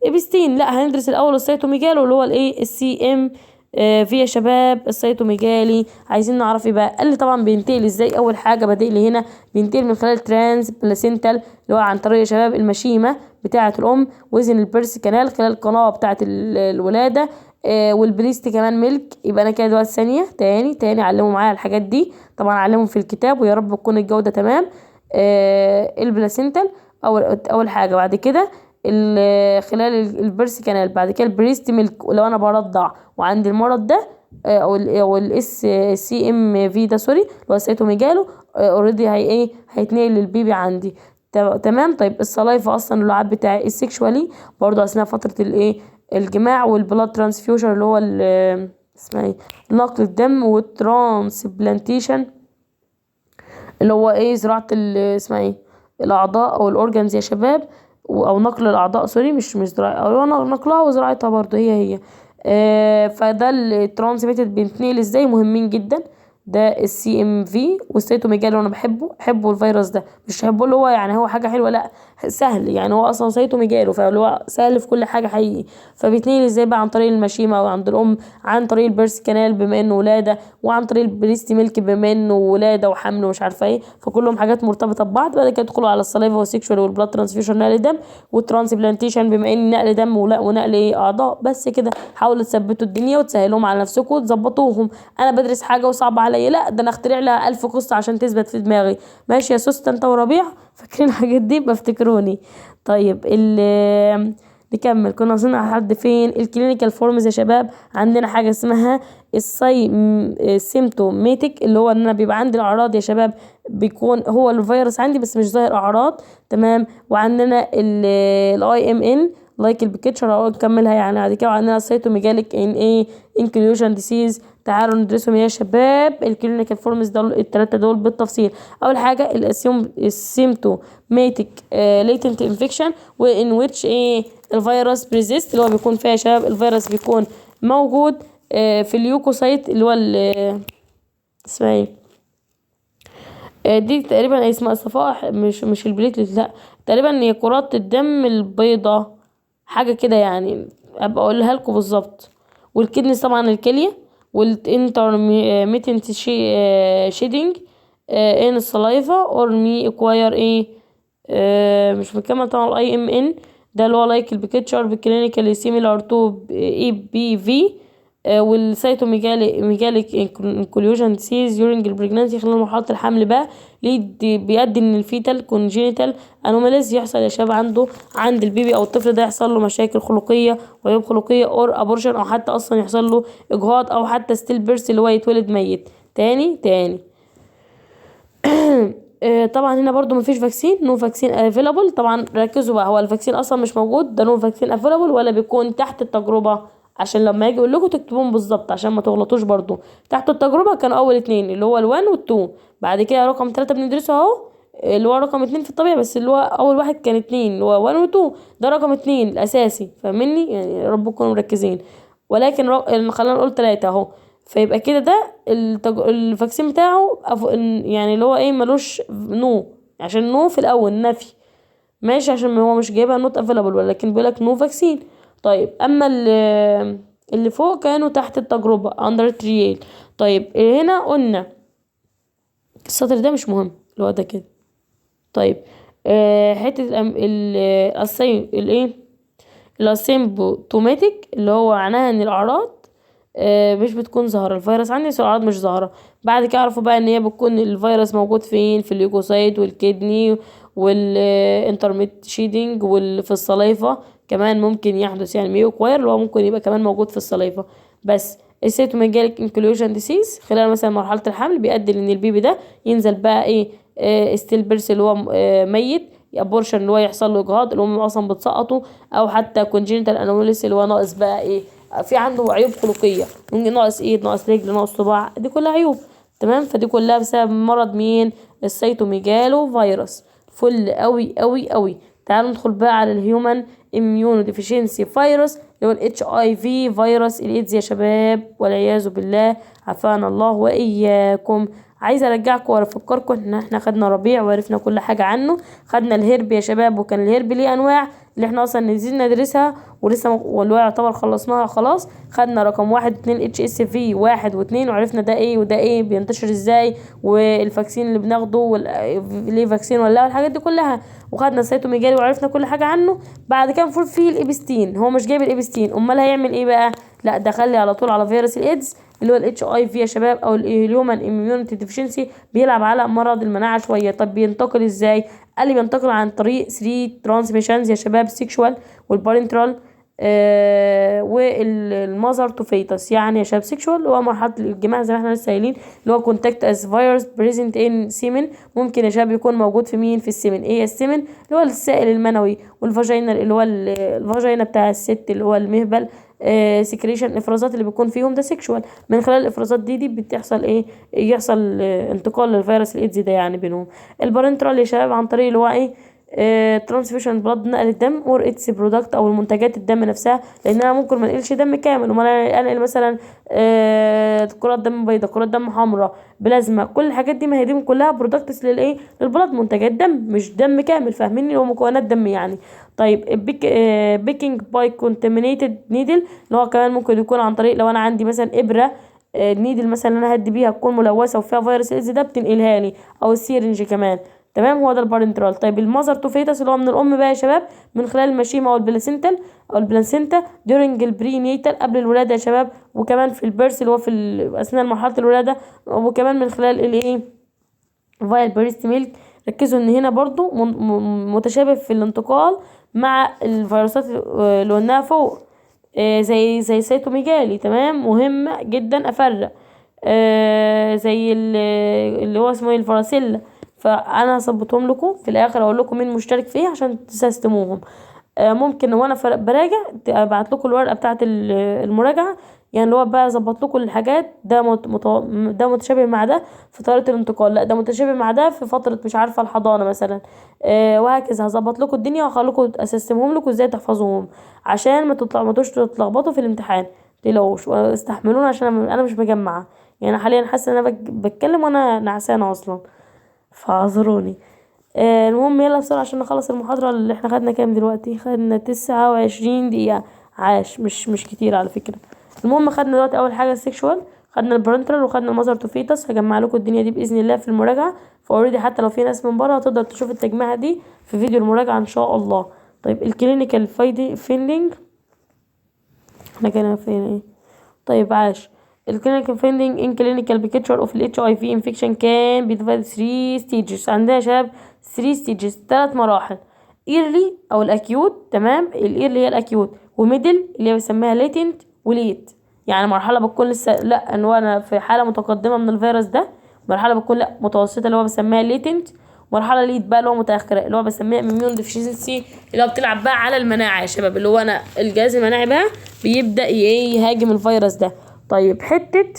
Epstein، لا هندرس الاول ال cytomegalo اللي هو الايه ال CMV يا شباب. ال cytomegaly عايزين نعرف ايه بقى؟ قال لي طبعا بينتقل ازاي. اول حاجة بادئ لي هنا بينتقل من خلال transplacental اللي هو عن طريق يا شباب المشيمه بتاعه الام، within ال birth canal خلال القناة بتاعه الولادة، وال breast كمان milk. يبقى انا كده دلوقتي ثانية تاني تاني علموا معايا الحاجات دي، طبعا علمهم في الكتاب ويا رب تكون الجودة تمام. ال placental اول حاجة، بعد كده خلال ال birth canal، بعد كده ال breast milk لو انا برضع وعندي المرض ده، او ال S CMV ده sorry اللي هو cytomegalo، already هي ايه هيتنقل لل baby عندي، تمام. طيب ال saliva اصلا اللعاب بتاعي، ال sexually برضو اثناء فترة الايه الجماع، وال blood transfusion اللي هو اسمها ايه نقل الدم، وال transplantation اللي هو ايه زراعة اسمها ايه الاعضاء او ال organs يا شباب، او نقل الاعضاء sorry، مش زراعة، او نقلها وزراعتها برضو هي هي. فده ال transmitted بينتقل ازاي، مهمين جدا. ده ال CMV وال cytomegalo انا بحبه، بحبه الفيروس ده، مش بحبه اللي هو يعني هو حاجة حلوة، لا سهل يعني هو اصلا cytomegalo فاللي هو سهل في كل حاجة حقيقي. فبيتنقل ازاي بقى؟ عن طريق المشيمه او عند الام، عن طريق ال birth canal بما انه ولاده، وعن طريق ال breast milk بما انه ولاده وحمل ومش عارفه ايه، فكلهم حاجات مرتبطة ببعض. بعد كده يدخلوا على ال saliva وال sexual وال blood transfusion نقل دم، وال transplantation بما ان نقل دم ونقل ايه اعضاء. بس كده حاولوا تثبتوا الدنيا وتسهلوهم على نفسكم وتظبطوهم. انا بدرس حاجة وصعب عليا، لا ده انا اخترع لها 1000 قصة عشان تثبت في دماغي. ماشي يا سوسته انت وربيع، فاكرين الحاجات دي؟ بفتكروني. طيب نكمل، كنا وصلنا لحد فين؟ ال clinical forms يا شباب. عندنا حاجة اسمها ال symptomatic اللي هو ان انا بيبقى عندي الاعراض يا شباب، بيكون هو الفيروس عندي بس مش ظاهر اعراض، تمام. وعندنا ال IMN like ال picture اهو نكملها يعني بعد كده. وعندنا ال cytomegalic ان ايه inclusion disease. تعالوا ندرسهم يا شباب ال clinical forms دول الثلاثة دول بالتفصيل. اول حاجة ال asymptomatic latent infection و in which ايه الفيروس persist اللي هو بيكون فيها يا شباب الفيروس بيكون موجود في ال leukocyte اللي هو اسمها ايه دي تقريبا اسمها الصفائح، مش ال platelet، لا تقريبا هي كرات الدم البيضاء، حاجة كده يعني، ابقى اقولها لكم بالظبط. وال kidneys طبعا الكليه. وال intermittent shedding in ال saliva or may acquire ايه، مش مكمل طبعا. ال IMN ده اللي هو like ال picture clinically similar to EBV. وال cytomegalic inclusion disease during ال pregnancy خلال مرحلة الحمل بقى، ليه بيؤدي ان ال fetal congenital anomalies يحصل يا شباب عنده، عند ال baby او الطفل ده يحصل له مشاكل خلقية وعيوب خلقية or abortion، او حتى اصلا يحصل له اجهاض، او حتى still birth اللي هو يتولد ميت. تاني تاني. طبعا هنا برضو مفيش vaccine، no vaccine available. طبعا ركزوا بقى، هو ال vaccine اصلا مش موجود، ده no vaccine available ولا بيكون تحت التجربه، عشان لما يجي يقول لكم تكتبوهم بالظبط عشان ما تغلطوش. برضو تحت التجربة كانوا اول اتنين اللي هو ال1 وال2، بعد كده رقم 3 بندرسه اهو اللي هو رقم 2 في الطبيعي، بس اللي هو اول واحد كان 2 اللي هو 1 و2، ده رقم 2 الاساسي، فاهميني يعني؟ يا رب تكونوا مركزين. ولكن خلينا نقول 3 اهو، فيبقى كده ده ال vaccine بتاعه يعني اللي هو ايه ملوش no، عشان no في الاول نفي، ماشي، عشان هو مش جايبها not available، ولكن بيقولك no vaccine. طيب اما اللي فوق كانوا تحت التجربة under trial. طيب هنا قلنا السطر ده مش مهم اللي هو ده كده. طيب حتة الايه ال asymptomatic اللي هو معناها ان الاعراض مش بتكون ظاهرة، الفيروس عندي بس الاعراض مش ظاهرة. بعد كده عرفوا بقى ان هي بتكون الفيروس موجود فين، في ال leukocyte وال kidney وال intermittent shedding وفي ال saliva كمان ممكن يحدث، يعني may acquire اللي هو ممكن يبقى كمان موجود في ال saliva. بس ال cytomegalic inclusion disease خلال مثلا مرحلة الحمل بيؤدي لان ال baby ده ينزل بقى ايه، still birth اللي هو ميت، abortion اللي هو يحصل له اجهاض، الام اصلا بتسقطه، او حتى congenital anomalies اللي هو ناقص بقى ايه، في عنده عيوب خلقية، ممكن ناقص ايد، ناقص رجل، ناقص صباع، دي كلها عيوب، تمام. فدي كلها بسبب مرض مين؟ ال cytomegalovirus. فل قوي قوي قوي. تعالوا ندخل بقى على ال human immunodeficiency virus اللي هو ال HIV فيروس الايدز يا شباب، والعياذ بالله، عافانا الله واياكم. عايزه ارجعكم وافكركم ان احنا خدنا ربيع وعرفنا كل حاجة عنه، خدنا الهرب يا شباب، وكان الهرب ليه انواع اللي احنا اصلا نزلنا ندرسها ولسه واللي هو يعتبر خلصناها خلاص. خدنا رقم 1 2 HSV 1 و2، وعرفنا ده ايه وده ايه، بينتشر ازاي، وال vaccine اللي بناخده ليه vaccine ولا لا، والحاجات دي كلها. وخدنا ال cytomegaly وعرفنا كل حاجة عنه. بعد كده المفروض فيه ال Epstein، هو مش جايب ال Epstein، امال هيعمل ايه بقى؟ لا دخل لي على طول على فيروس الايدز اللي هو ال HIV يا شباب، او ال human immunity deficiency، بيلعب على مرض المناعة شوية. طب بينتقل ازاي؟ قال لي بينتقل عن طريق 3 transmissions يا شباب، sexual وال parenteral وال mother to fetus. يعني يا شباب sexual اللي هو مرحلة الجماع زي ما احنا لسه قايلين، اللي هو contact as virus present in semen، ممكن يا شباب يكون موجود في مين؟ في ال semen. ايه ال semen؟ اللي هو السائل المنوي. وال vaginal اللي هو ال vagina بتاع الست اللي هو المهبل، secretion افرازات اللي بيكون فيهم، ده sexual. من خلال الافرازات دي بتحصل ايه؟ يحصل انتقال للفيروس الايدز ده يعني بينهم. ال parenteral يا شباب عن طريق اللي هو ايه؟ transfusion blood، نقل الدم، or its product او المنتجات الدم نفسها، لان انا ممكن ما انقلش دم كامل، امال انقل مثلا كرات دم بيضاء، كرات دم حمراء، بلازما، كل الحاجات دي ما هي دي كلها products للايه؟ لل blood، منتجات دم مش دم كامل، فاهميني؟ اللي هو مكونات دم يعني. طيب picking by contaminated needle اللي هو كمان ممكن يكون عن طريق لو انا عندي مثلا ابره، ال needle مثلا اللي انا هدي بيها تكون ملوثة وفيها فيروس الايدز ده بتنقلها لي، او ال syringe كمان، تمام. هو ده ال parenteral. طيب ال mother to fetus اللي هو من الام بقى يا شباب، من خلال المشيمه او ال placental او ال placenta during ال prenatal قبل الولادة يا شباب، وكمان في ال birth اللي هو في اثناء مرحلة الولادة، وكمان من خلال الايه؟ via breast milk. ركزوا ان هنا برضو متشابه في الانتقال مع الفيروسات اللي قلناها فوق، زي cytomegaly، تمام. مهم جدا افرق، زي اللي هو اسمه ايه؟ ال varicella. فانا هظبطهم لكم في الاخر، اقول لكم مين مشترك فيه عشان تسيستموهم. ممكن وانا براجع ابعت لكم الورقة بتاعه المراجعة، يعني اللي هو بقى اظبط لكم الحاجات، ده ده متشابه مع ده في طريقه الانتقال، لا ده متشابه مع ده في فترة مش عارفه الحضانة مثلا، وهكذا. هظبط لكم الدنيا وهخليكم اسستمهم لكم ازاي تحفظوهم عشان ما تتلخبطوا في الامتحان. متقلقوش واستحملونا عشان انا مش مجمعة، يعني حاليا حاسه ان انا بتكلم وانا نعسانه اصلا. فاعذروني. المهم يلا بسرعة عشان نخلص المحاضرة. اللي احنا خدنا كام دلوقتي؟ خدنا 29 دقيقة، عاش، مش كتير على فكرة. المهم خدنا دلوقتي اول حاجة ال sexual، خدنا ال parenteral، وخدنا ال mother to fetus. هجمع لكم الدنيا دي باذن الله في المراجعه، ف already حتى لو في ناس من بره هتقدر تشوف التجميعه دي في فيديو المراجعة ان شاء الله. طيب، ال clinical finding، احنا كنا فين؟ ايه؟ طيب عاش. ال clinical finding in clinical picture of ال HIV infection can be divided 3 stages. عندنا يا شباب 3 stages، ثلاث مراحل: early او ال acute، تمام؟ ال early هي ال acute، و middle اللي هي بسميها latent، و late. يعني مرحلة بتكون لسه لا ان هو انا في حاله متقدمة من الفيروس ده، مرحلة بتكون لا متوسطه اللي هو بسميها latent، مرحلة late بقى اللي هو متاخرة اللي هو بسميها immune deficiency، اللي هو بتلعب بقى على المناعة يا شباب، اللي هو انا الجهاز المناعي بقى بيبدا ايه؟ يهاجم الفيروس ده. طيب، حتة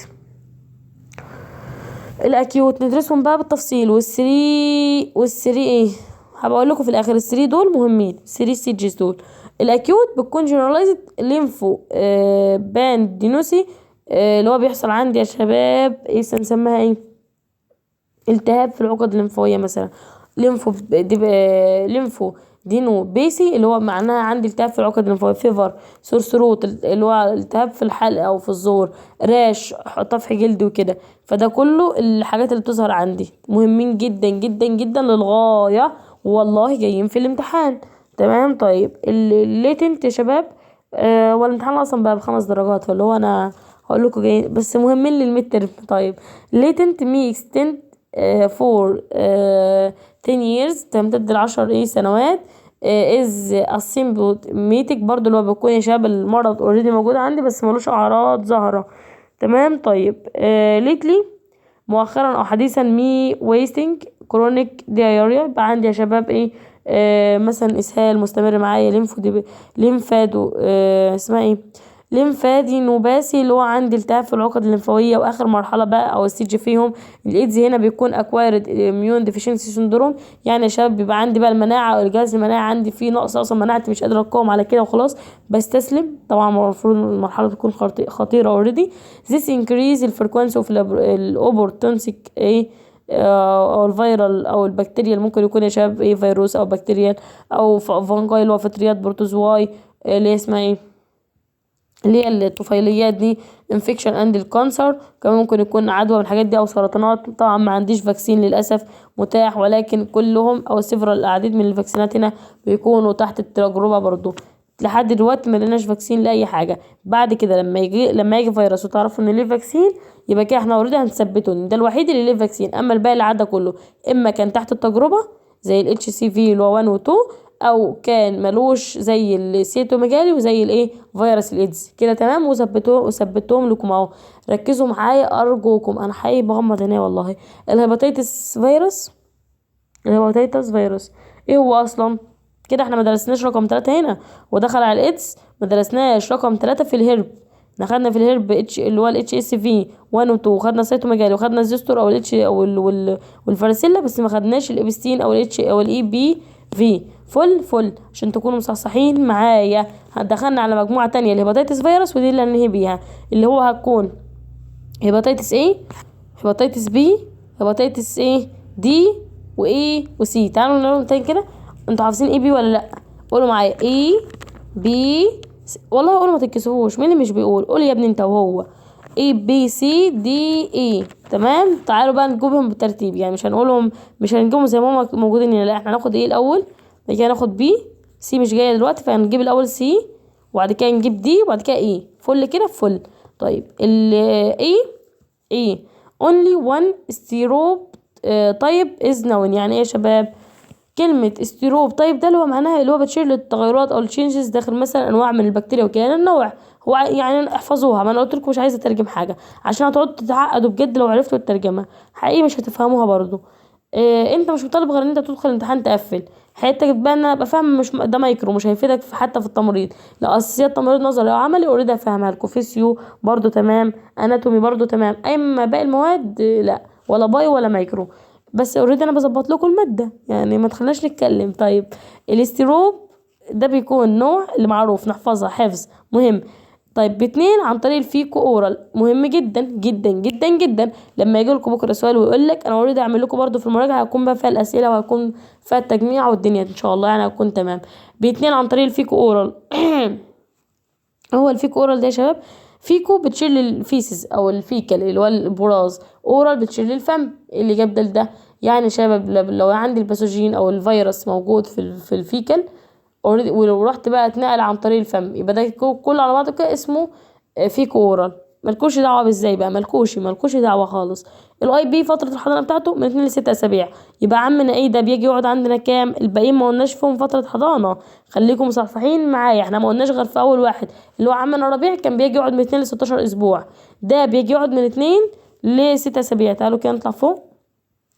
ال acute ندرسهم بقى بالتفصيل، وال three ايه؟ هبقى اقول لكم في الاخر. ال three دول مهمين، ال three stages دول. ال acute بتكون generalized lympho adenopathy، اللي هو بيحصل عندي يا شباب ايه؟ نسميها ايه؟ التهاب في العقد الليمفاويه مثلا، lymphadenopathy اللي هو معناها عندي التهاب في العقد الليمفاويه، fever، sore throat اللي هو التهاب في الحلق او في الزور، rash طفح جلد وكده. فده كله الحاجات اللي بتظهر عندي، مهمين جدا جدا جدا للغاية والله، جايين في الامتحان، تمام؟ طيب، ال latent يا شباب، هو الامتحان اصلا بقى بخمس درجات، فاللي هو انا هقول لكم جايين بس مهمين لل midterm. طيب، latent may extend for 10 years، تمتد لعشر ايه؟ سنوات، is asymptomatic برضو، اللي هو بيكون يا شباب المرض already موجود عندي بس ملوش اعراض ظاهرة، تمام؟ طيب، lately مؤخرا او حديثا may wasting، chronic diarrhea، يبقى عندي يا شباب ايه؟ مثلا اسهال مستمر معايا، lymphado اسمها ايه؟ lymphadenopathy اللي هو عندي التهاب في العقد الليمفاويه. واخر مرحلة بقى او stage فيهم الايدز، هنا بيكون acquired immune deficiency syndrome. يعني يا شباب بيبقى عندي بقى المناعة او الجهاز المناعي عندي فيه نقص اصلا، مناعتي مش قادرة تقاوم على كده وخلاص بستسلم. طبعا المفروض المرحلة تكون خطيرة already. this increase ال frequency of ال opportunistic ايه؟ او ال viral او البكتيريا، ممكن يكون يا شباب ايه؟ فيروس او بكتيريا او fungi اللي هو فطريات، protozoa اللي هي اسمها ايه؟ اللي هي الطفيليات دي، infection and ال cancer كمان، ممكن يكون عدوى من الحاجات دي او سرطانات. طبعا ما عنديش vaccine للاسف متاح، ولكن كلهم او several العديد من ال vaccine ات هنا بيكونوا تحت التجربة برضو. لحد دلوقتي ما لقيناش vaccine لاي حاجه. بعد كده لما يجي فيروس وتعرفوا ان ليه vaccine، يبقى كده احنا already هنثبته ان ده الوحيد اللي ليه vaccine. اما الباقي اللي عدى كله اما كان تحت التجربة زي ال HCV اللي هو 1 و 2، او كان ملوش زي ال cytomegaly وزي الايه؟ فيروس الايدز كده، تمام؟ وثبتوه وثبتهم لكم اهو. ركزوا معايا ارجوكم، انا حقيقي بغمض عينيا والله. ال hepatitis virus، ال hepatitis virus ايه هو اصلا؟ كده احنا ما درسناش رقم 3 هنا ودخل على الايدز. ما درسناش رقم 3 في ال herp. احنا خدنا في ال herp H اللي هو ال HSV 1 و 2، وخدنا cytomegaly، وخدنا ال zoster او ال H او ال وال varicella، بس ما خدناش ال Epstein او ال H او ال EBV. فل فل، عشان تكونوا مصحصحين معايا. دخلنا على مجموعة تانية، ال hepatitis virus، ودي اللي هننهي بيها، اللي هو هتكون hepatitis A، hepatitis B، hepatitis A D و E و C. تعالوا نقولهم تاني كده. انتوا حافظين A B ولا لا؟ قولوا معايا A B C. والله قولوا، ما تتكسفوش. مين اللي مش بيقول؟ قول يا ابني انت وهو. A B C D E، تمام؟ تعالوا بقى نجيبهم بالترتيب، يعني مش هنقولهم، مش هنجيبهم زي ما هم موجودين هنا، لا، احنا هناخد A الاول، بعد كده ناخد B. C مش جاية دلوقتي، فهنجيب الاول C وبعد كده نجيب D وبعد كده E. فل كده؟ فل. طيب، ال A A only one serotype is known. يعني ايه يا شباب كلمة serotype؟ ده اللي هو معناها اللي هو بتشير للتغيرات او ال changes داخل مثلا انواع من البكتيريا وكده، النوع هو يعني احفظوها. ما انا قلت لكم مش عايزة اترجم حاجة عشان هتقعدوا تتعقدوا بجد. لو عرفتوا الترجمة حقيقي مش هتفهموها برضو. إيه، انت مش مطالب غير ان انت تدخل الامتحان تقفل حياتك بقى. ان انا ابقى فاهم مش ده مايكرو مش هيفيدك في حتى في التمريض، لا، اساسيات تمريض نظري او عملي already هفهمها لكم. physio برضو تمام، anatomy برضو تمام، اما باقي المواد لا، ولا bio ولا مايكرو، بس already انا بظبط لكم المادة يعني، ما تخلناش نتكلم. طيب، ال serotype ده بيكون نوع اللي معروف، نحفظها حفظ مهم. طيب باتنين عن طريق ال feco oral، مهم جدا جدا جدا جدا. لما يجي لكم بكره سؤال ويقول لك، انا already اعمل لكم برده في المراجعة، هيكون بقى فيها الاسئلة وهيكون فيها التجميع والدنيا ان شاء الله، يعني هتكون تمام. باتنين عن طريق ال feco oral. هو ال feco oral ده يا شباب، feco بتشير لل feces او ال fecal اللي هو البراز، oral بتشير للفم. اللي جاب ده لده يعني يا شباب، لو عندي ال pathogen او الفيروس موجود في ال fecal ولو رحت بقى اتنقل عن طريق الفم، يبقى ده كله على بعضه كده اسمه feco oral. ملكوش دعوه بازاي بقى، ملكوش دعوه خالص. ال IB فترة الحضانة بتاعته من 2 ل 6 اسابيع. يبقى عمنا ايه ده بيجي يقعد عندنا كام؟ الباقيين ما قلناش فيهم فترة حضانة، خليكم مصحصحين معايا، احنا ما قلناش غير في اول واحد اللي هو عمنا ربيع كان بيجي يقعد من 2 ل 16 اسبوع، ده بيجي يقعد من 2 ل 6 اسابيع. تعالوا كده نطلع فوق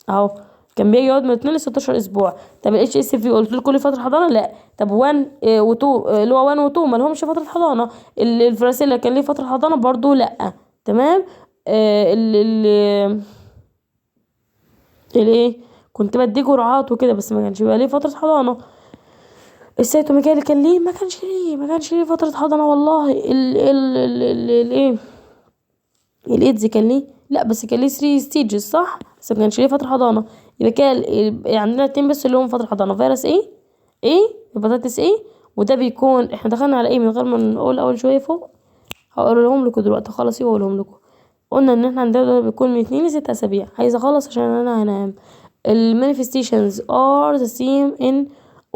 اهو، كان بيجي يقعد من 2 ل 16 اسبوع. طب ال HSV قلت لكم ليه فترة حضانة؟ لا. طب 1 و2 اللي هو 1 و2 ما لهمش فترة حضانة. ال varicella كان ليه فترة حضانة برضو؟ لا. تمام. ال ال الايه كنت بديه جرعات وكده بس ما كانش بيبقى ليه فترة حضانة. ال cytomegaly كان ليه؟ ما كانش ليه فترة حضانة والله. ال ال ال ال الايه الايدز كان ليه؟ لا، بس كان ليه 3 stages صح، بس ما كانش ليه فترة حضانة. يبقى كده عندنا اتنين بس اللي هم فترة حضانة، فيروس ايه A hepatitis A، وده بيكون احنا دخلنا على ايه من غير ما نقول اول شوية فوق، هقولهم لكم دلوقتي خلاص واقولهم لكم. قلنا ان احنا عندنا ده بيكون من 2 ل6 اسابيع. عايزه اخلص عشان انا هنام. ال manifestations are the same in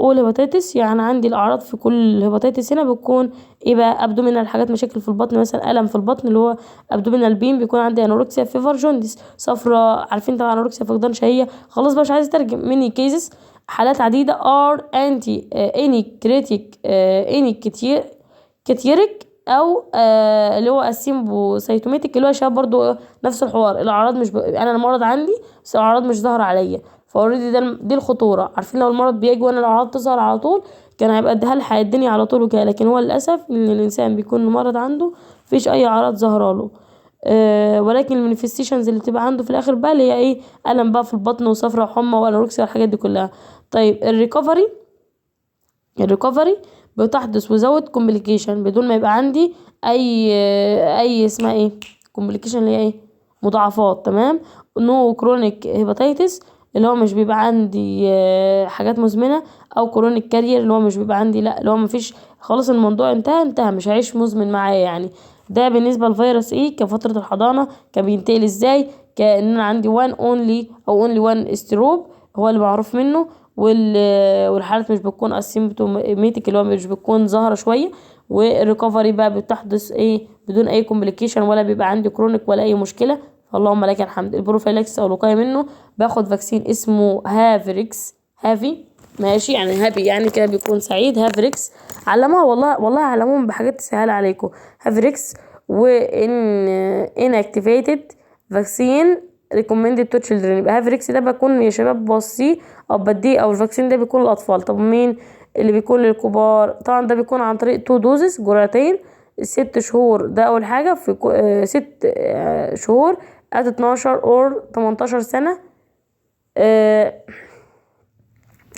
all hepatitis، يعني عندي الاعراض في كل hepatitis هنا بتكون ايه بقى؟ abdominal حاجات، مشاكل في البطن مثلا، الم في البطن اللي هو abdominal pain، بيكون عندي anorexia، fever، jaundice، صفرة، عارفين طبعا anorexia فقدان شهيه، خلاص بقى مش عايزه اترجم. many cases حالات عديدة are anti anicteric anicter icteric او اللي هو asymptomatic، اللي هو شباب برضو نفس الحوار، الاعراض مش انا المرض عندي بس الاعراض مش ظاهره عليا، ف already ده دي الخطوره. عارفين لو المرض بيجي وانا الاعراض تظهر على طول كان هيبقى ده هلحق الدنيا على طول وكده، لكن هو للاسف ان الانسان بيكون المرض عنده مفيش اي اعراض ظاهره له، ولكن ال manifestations اللي بتبقى عنده في الاخر بقى اللي هي ايه؟ الم بقى في البطن وصفرة وحمى و anorexia والحاجات دي كلها. طيب ال recovery بتحدث without complication، بدون ما يبقى عندي اي اسمها ايه complication اللي هي ايه؟ مضاعفات. تمام. no chronic hepatitis اللي هو مش بيبقى عندي حاجات مزمنة، او chronic carrier اللي هو مش بيبقى عندي، لا اللي هو مفيش خلاص الموضوع انتهى انتهى، مش هعيش مزمن معايا يعني. ده بالنسبة لفيروس A كفترة الحضانة، كان بينتقل ازاي، كأن انا عندي one only او only one serotype هو اللي معروف منه، والحالات مش بتكون asymptomatic اللي هو مش بتكون ظاهرة شوية، وال recovery بقى بتحدث ايه؟ بدون اي complication ولا بيبقى عندي chronic ولا اي مشكلة، اللهم لك الحمد. ال prophylaxis او الوقاية منه باخد vaccine اسمه Havrix، Havi ماشي، يعني happy يعني كده بيكون سعيد. Havrix علموها والله والله علموهم بحاجات تسهل عليكم. Havrix وان inactivated vaccine recommended to children. يبقى Havrix ده بكون يا شباب بوصية او بديه او ال vaccine ده بيكون للاطفال. طب مين اللي بيكون للكبار؟ طبعا ده بيكون عن طريق two doses، جرعتين، 6 شهور ده اول حاجة في 6 شهور at 12 or 18 سنة.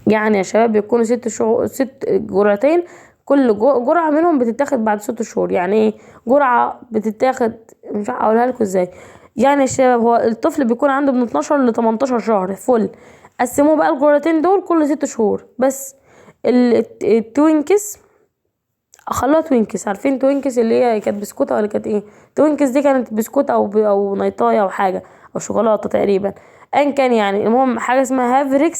يعني يا شباب بيكونوا 6 شهور، ست جرعتين، كل جرعة منهم بتتاخد بعد 6 شهور. يعني ايه جرعة بتتاخد؟ مش عارفة اقولها لكم ازاي. يعني يا شباب هو الطفل بيكون عنده من 12 ل 18 شهر فل، قسموه بقى الجرعتين دول كل 6 شهور بس. ال Twinkies خلوها Twinkies، عارفين Twinkies اللي هي كانت بسكوتة ولا كانت ايه؟ Twinkies دي كانت بسكوت او نيطايه او حاجة او شوكولاتة تقريبا، ان كان يعني المهم حاجة اسمها Havrix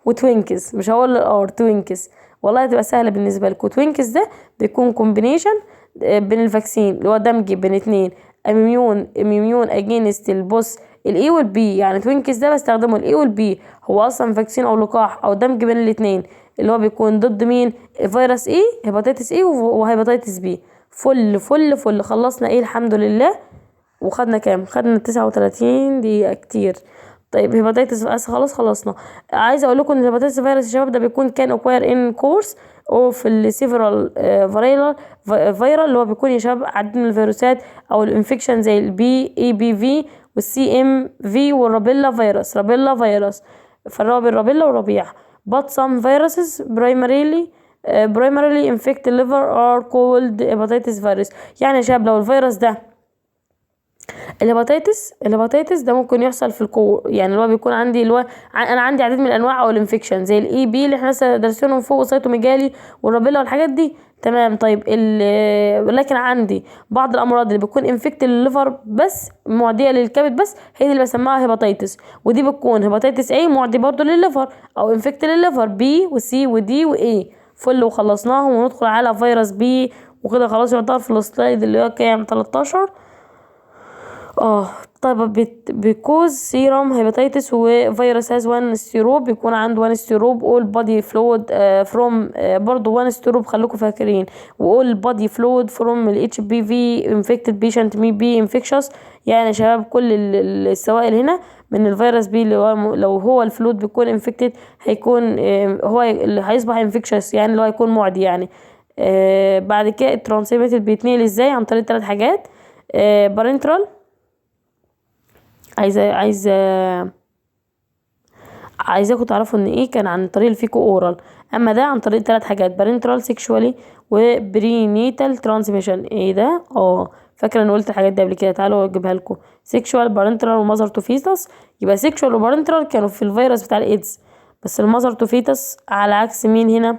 و Twinkies، مش هقول ال R، Twinkies والله هتبقى سهلة بالنسبة لكم. Twinkies ده بيكون combination بين ال vaccine اللي هو دمج بين اتنين immune against ال both ال A وال B. يعني Twinkies ده بستخدمه ال A وال B، هو اصلا vaccine او لقاح او دمج بين الاتنين اللي هو بيكون ضد مين؟ فيروس A، hepatitis A و hepatitis B. فل فل فل. خلصنا ايه الحمد لله. وخدنا كام؟ خدنا 39 دقيقة، كتير. طيب hepatitis بس خلاص خلصنا. عايزه اقول لكم ان ال hepatitis virus يا شباب ده بيكون can acquire in course او في ال several viral اللي هو بيكون يا شباب عدد من الفيروسات او ال infection زي ال B EBV وال CMV وال rubella virus، rubella virus فرابي ال rubella والربيع. but some viruses primarily primarily infect the liver are called hepatitis virus. يعني يا شباب لو الفيروس ده ال hepatitis ده ممكن يحصل في الكو، يعني اللي هو بيكون عندي اللي هو انا عندي عديد من الانواع او ال infection زي ال E B اللي احنا لسه دارسينهم فوق، و cytomegaly وال rubella والحاجات دي، تمام. طيب لكن عندي بعض الامراض اللي بتكون infect ال liver بس، معدية للكبد بس، هي دي اللي بسميها hepatitis، ودي بتكون hepatitis A معدي برضو للل liver او infect لل liver، B و C و D و E. فل وخلصناهم، وندخل على فيروس B وكده خلاص يعتبر في ال slide اللي هو كام؟ 13. طيب because serum hepatitis وفيروس has one serotype، بيكون عنده one serotype، all body fluid from برضه one serotype، خليكم فاكرين، و all body fluid from ال HBV infected patient may be infectious. يعني يا شباب كل السوائل هنا من الفيروس B اللي هو لو هو ال fluid بيكون infected هيكون هو اللي هيصبح infectious، يعني اللي هو هيكون معدي يعني. بعد كده ال transmitted بيتنقل ازاي؟ عن طريق 3 حاجات. parenteral، عايزاكم تعرفوا ان ايه كان عن طريق ال feco oral، اما ده عن طريق 3 حاجات: parenteral، sexually، و prenatal transmission. ايه ده؟ فاكره ان قلت الحاجات دي قبل كده، تعالوا اجيبها لكم. sexual، parenteral، و mother to fetus. يبقى sexual و parenteral كانوا في الفيروس بتاع الايدز، بس ال mother to fetus على عكس مين هنا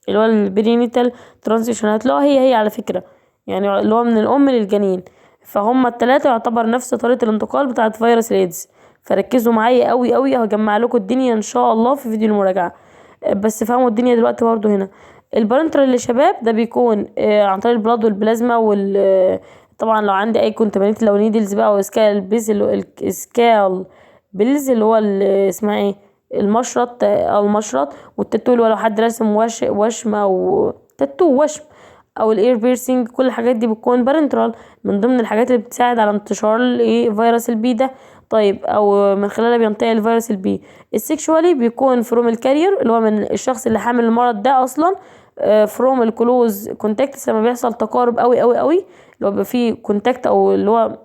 اللي هو ال prenatal transmission، هتلاقوها هي هي على فكرة، يعني اللي هو من الام للجنين، فهم التلاتة يعتبر نفس طريقة الانتقال بتاعت فيروس الايدز. فركزوا معايا قوي قوي، هجمع لكم الدنيا ان شاء الله في فيديو المراجعة، بس فهموا الدنيا دلوقتي برضو. هنا ال parenteral يا شباب ده بيكون عن طريق ال blood والبلازما وال طبعا لو عندي اي contaminate، لو needles بقى او scalpels، اللي scalpels اللي هو اسمها ايه، المشرط او المشرط، والتاتو اللي هو لو حد راسم وشم او تاتو وشم، او ال ear piercing، كل الحاجات دي بتكون parenteral من ضمن الحاجات اللي بتساعد على انتشار الايه فيروس ال B ده. طيب او من خلالها بينتقل فيروس ال B. ال sexually بيكون from ال carrier اللي هو من الشخص اللي حامل المرض ده اصلا، from ال close contact، لما بيحصل تقارب قوي قوي قوي، اللي هو بيبقى فيه contact او اللي هو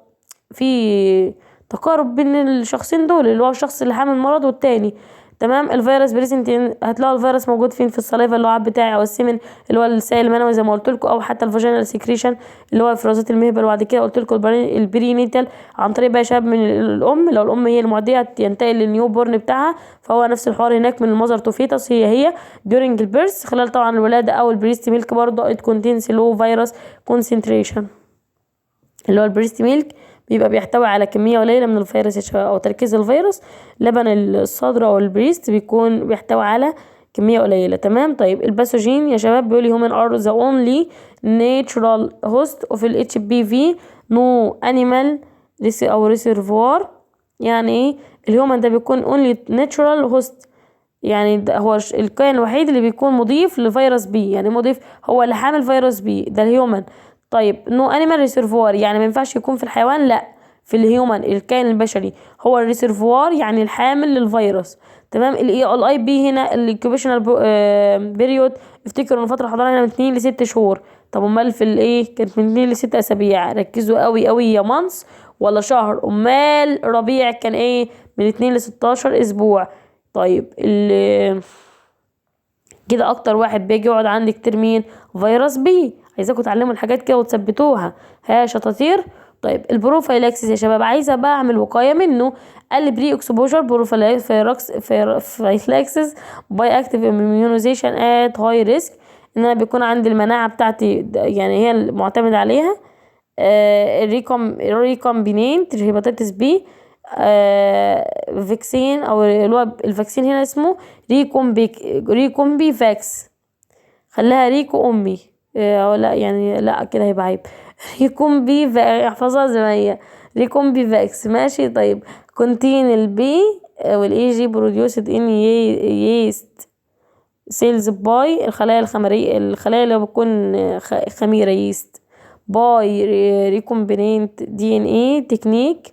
في تقارب بين الشخصين دول، اللي هو الشخص اللي حامل المرض والتاني، تمام. الفيروس present، هتلاقوا الفيروس موجود فين؟ في ال saliva اللي هو بتاعي، او ال semen اللي هو السائل المنوي زي ما قلت لكم، او حتى ال vaginal secretion اللي هو افرازات المهبل. وبعد كده قلت لكم ال prenatal عن طريق بقى يا شباب من الام، لو الام هي المعدية ينتقل لل newborn بتاعها، فهو نفس الحوار هناك من ال mother to fetus، هي هي during ال birth خلال طبعا الولادة، او ال breast milk برضه it contains low virus concentration، اللي هو ال breast milk بيبقى بيحتوي على كمية قليلة من الفيروس يا شباب، أو تركيز الفيروس لبن الصدر أو ال breast بيكون بيحتوي على كمية قليلة، تمام. طيب ال pathogen يا شباب بيقول human are the only natural host of ال HBV no animal أو reservoir. يعني ايه ال human ده بيكون only natural host، يعني ده هو الكائن الوحيد اللي بيكون مضيف لفيروس B، يعني مضيف هو اللي حامل فيروس B ده ال human. طيب no animal reservoir يعني ما ينفعش يكون في الحيوان، لا في ال human الكائن البشري هو ال reservoir يعني الحامل للفيروس، تمام. ال اي ال IP هنا ال incubational period، افتكروا ان الفترة الحضانة هنا من 2 ل 6 شهور، طب امال في الايه كانت من 2 ل 6 اسابيع، ركزوا قوي قوي يا months ولا شهر، امال ربيع كان ايه من 2 ل 16 اسبوع. طيب كده اكتر واحد بيجي يقعد عندي كتير مين؟ فيروس B. عايزاكم تعلموا الحاجات كده وتثبتوها، ها شطاطير. طيب ال prophylaxis يا شباب عايزه بقى اعمل وقاية منه، قال لي pre exposure prophylaxis by active immunization at high risk، ان انا بيكون عندي المناعة بتاعتي يعني هي المعتمد عليها. recombinant hepatitis B vaccine، او اللي هو ال vaccine هنا اسمه Recombivax، خليها ريكو امي، او لا يعني لا كده هيبقى عيب، Recombi احفظها زي ما هي Recombivax، ماشي. طيب contain ال B وال Ag produced in yeast cells by الخلايا الخمرية، الخلايا اللي بتكون خميرة yeast by recombinant DNA technique.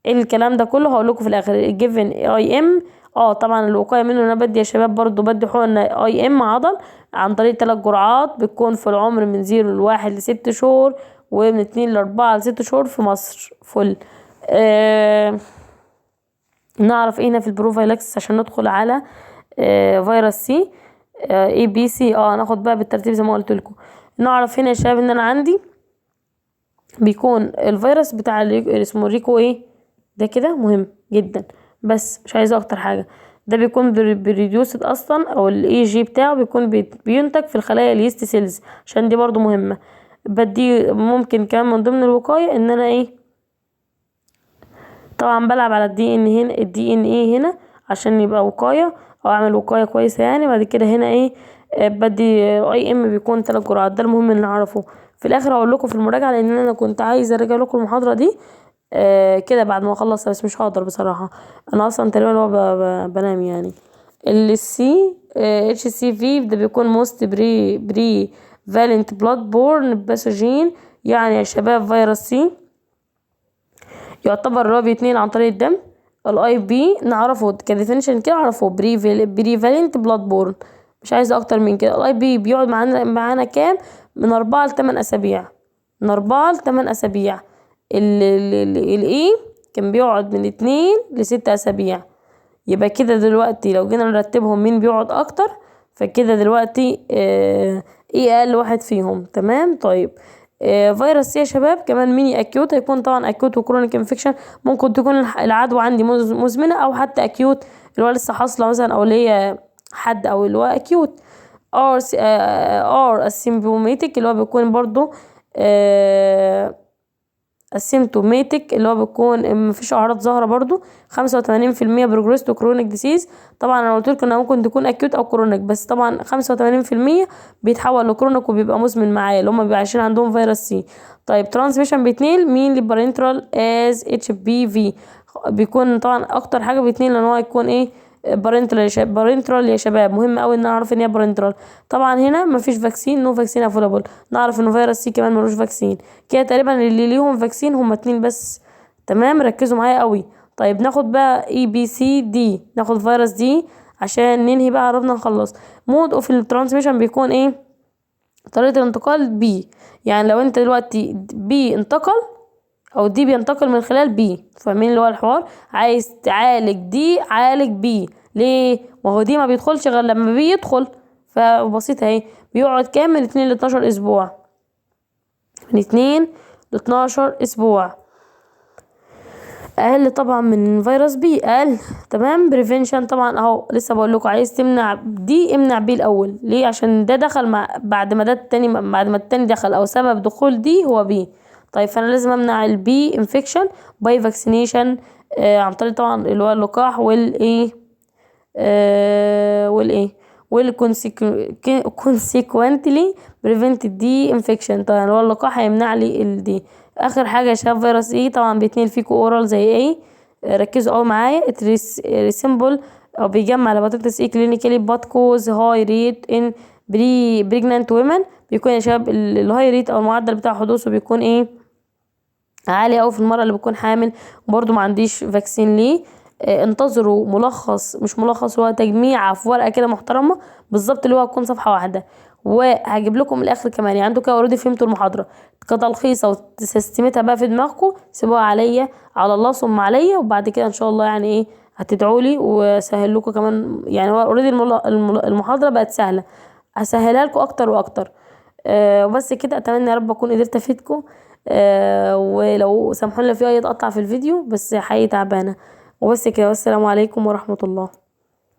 الكلام ده كله هقول لكم في الاخر. given IM، طبعا الوقاية منه انا بدي يا شباب برضو بدي حقن IM عضل عن طريق 3 جرعات، بتكون في العمر من 0 ل1 ل6 شهور، ومن 2 ل4 ل6 شهور في مصر فل. نعرف ايه هنا في ال prophylaxis عشان ندخل على فيروس C. A B C. ناخد بقى بالترتيب زي ما قلت لكم. نعرف هنا يا شباب ان انا عندي بيكون الفيروس بتاع اسمه ريكو ايه ده كده مهم جدا، بس مش عايزه اكتر حاجه. ده بيكون produced اصلا، او ال e g بتاعه بيكون بينتج في الخلايا ال yeast cells، عشان دي برضو مهمه. بدي ممكن كمان من ضمن الوقايه ان انا ايه، طبعا بلعب على ال DN هنا، ال DNA هنا عشان يبقى وقايه، او اعمل وقايه كويسه يعني. بعد كده هنا ايه، بدي IM بيكون 3 جرعات. ده المهم اللي نعرفه. في الاخر هقول لكم في المراجعه، لان انا كنت عايزه اراجع لكم المحاضره دي كده بعد ما اخلص، بس مش هقدر بصراحه، انا اصلا تقريبا هو بنام يعني. ال C HCV ده بيكون most prevalent blood borne pathogen، يعني يا شباب فيروس C يعتبر اللي هو بيتنقل عن طريق الدم. ال IP نعرفه ك definition كده، اعرفه prevalent blood borne، مش عايزه اكتر من كده. ال IP بيقعد معانا كام؟ من 4 لتمن اسابيع، من 4 لتمن اسابيع. ال E كان بيقعد من 2 لست اسابيع. يبقى كده دلوقتي لو جينا نرتبهم مين بيقعد اكتر، فكده دلوقتي E اقل واحد فيهم، تمام. طيب فيروس C يا شباب كمان many acute، هيكون طبعا acute و chronic infection، ممكن تكون العدوى عندي مزمنه او حتى acute اللي هو لسه حاصله مثلا، او اللي هي حد، او اللي هو acute. are asymptomatic اللي هو بيكون برضو asymptomatic اللي هو بيكون مفيش اعراض ظاهره برضو. 85% progress to chronic disease. طبعا انا قلت لكم انها ممكن تكون acute او chronic، بس طبعا 85% بيتحول ل chronic وبيبقى مزمن معايا، اللي هم بيبقى عايشين عندهم فيروس C. طيب transmission بيتنقل مين؟ parenteral as HBV، بيكون طبعا اكتر حاجه بيتنقل ان هو يكون ايه؟ parenteral يا شباب. parenteral يا شباب مهم قوي ان نعرف ان هي parenteral. طبعا هنا مفيش vaccine، no vaccine available. نعرف ان فيروس C كمان ملوش vaccine. كده تقريبا اللي ليهم vaccine هما 2 بس، تمام. ركزوا معايا قوي. طيب ناخد بقى A B C D، ناخد فيروس D عشان ننهي بقى، قربنا نخلص. mode of ال transmission بيكون ايه؟ طريقة الانتقال B، يعني لو انت دلوقتي B انتقل او D بينتقل من خلال B، فاهمين اللي هو الحوار؟ عايز تعالج D عالج B، ليه؟ ما هو D ما بيدخلش غير لما B يدخل، فبسيطة اهي. بيقعد كام؟ من 2 ل 12 اسبوع، من 2 ل 12 اسبوع، اقل طبعا من فيروس B اقل، تمام. prevention طبعا اهو لسه بقول لكم، عايز تمنع D امنع B الاول، ليه؟ عشان ده دخل مع بعد ما ده التاني، بعد ما التاني دخل او سبب دخول D هو B. طيب فانا لازم امنع ال B infection by vaccination، عن طريق طبعا اللي هو اللقاح والايه، والايه وال consequently prevent D infection. طبعا هو اللقاح هيمنع لي ال D. اخر حاجه يا شباب فيروس E طبعا بيتنقل feco oral زي ايه، ركزوا قوي معايا. resemble او بيجمع ال hepatitis E clinically but cause high rate in pregnant women. بيكون يا شباب ال high rate او المعدل بتاع حدوثه بيكون ايه؟ عالي قوي في المرأة اللي بتكون حامل. وبرده ما عنديش vaccine ليه. انتظروا ملخص، مش ملخص، هو تجميعة في ورقة كده محترمة بالظبط اللي هو هتكون صفحة واحدة، وهجيب لكم من الاخر كمان. يعني انتوا كده already فهمتوا المحاضرة كتلخيص وسيستمتها بقى في دماغكم، سيبوها عليا على الله ثم عليا، وبعد كده ان شاء الله يعني ايه هتدعوا لي واسهل لكم كمان. يعني هو already المحاضرة بقت سهلة، هسهلها لكم اكتر واكتر. وبس كده، اتمنى يا رب اكون قدرت افيدكم. ولو سامحوني لو في اي تقطع في الفيديو، بس حقيقي تعبانة. وبس كده، والسلام عليكم ورحمة الله.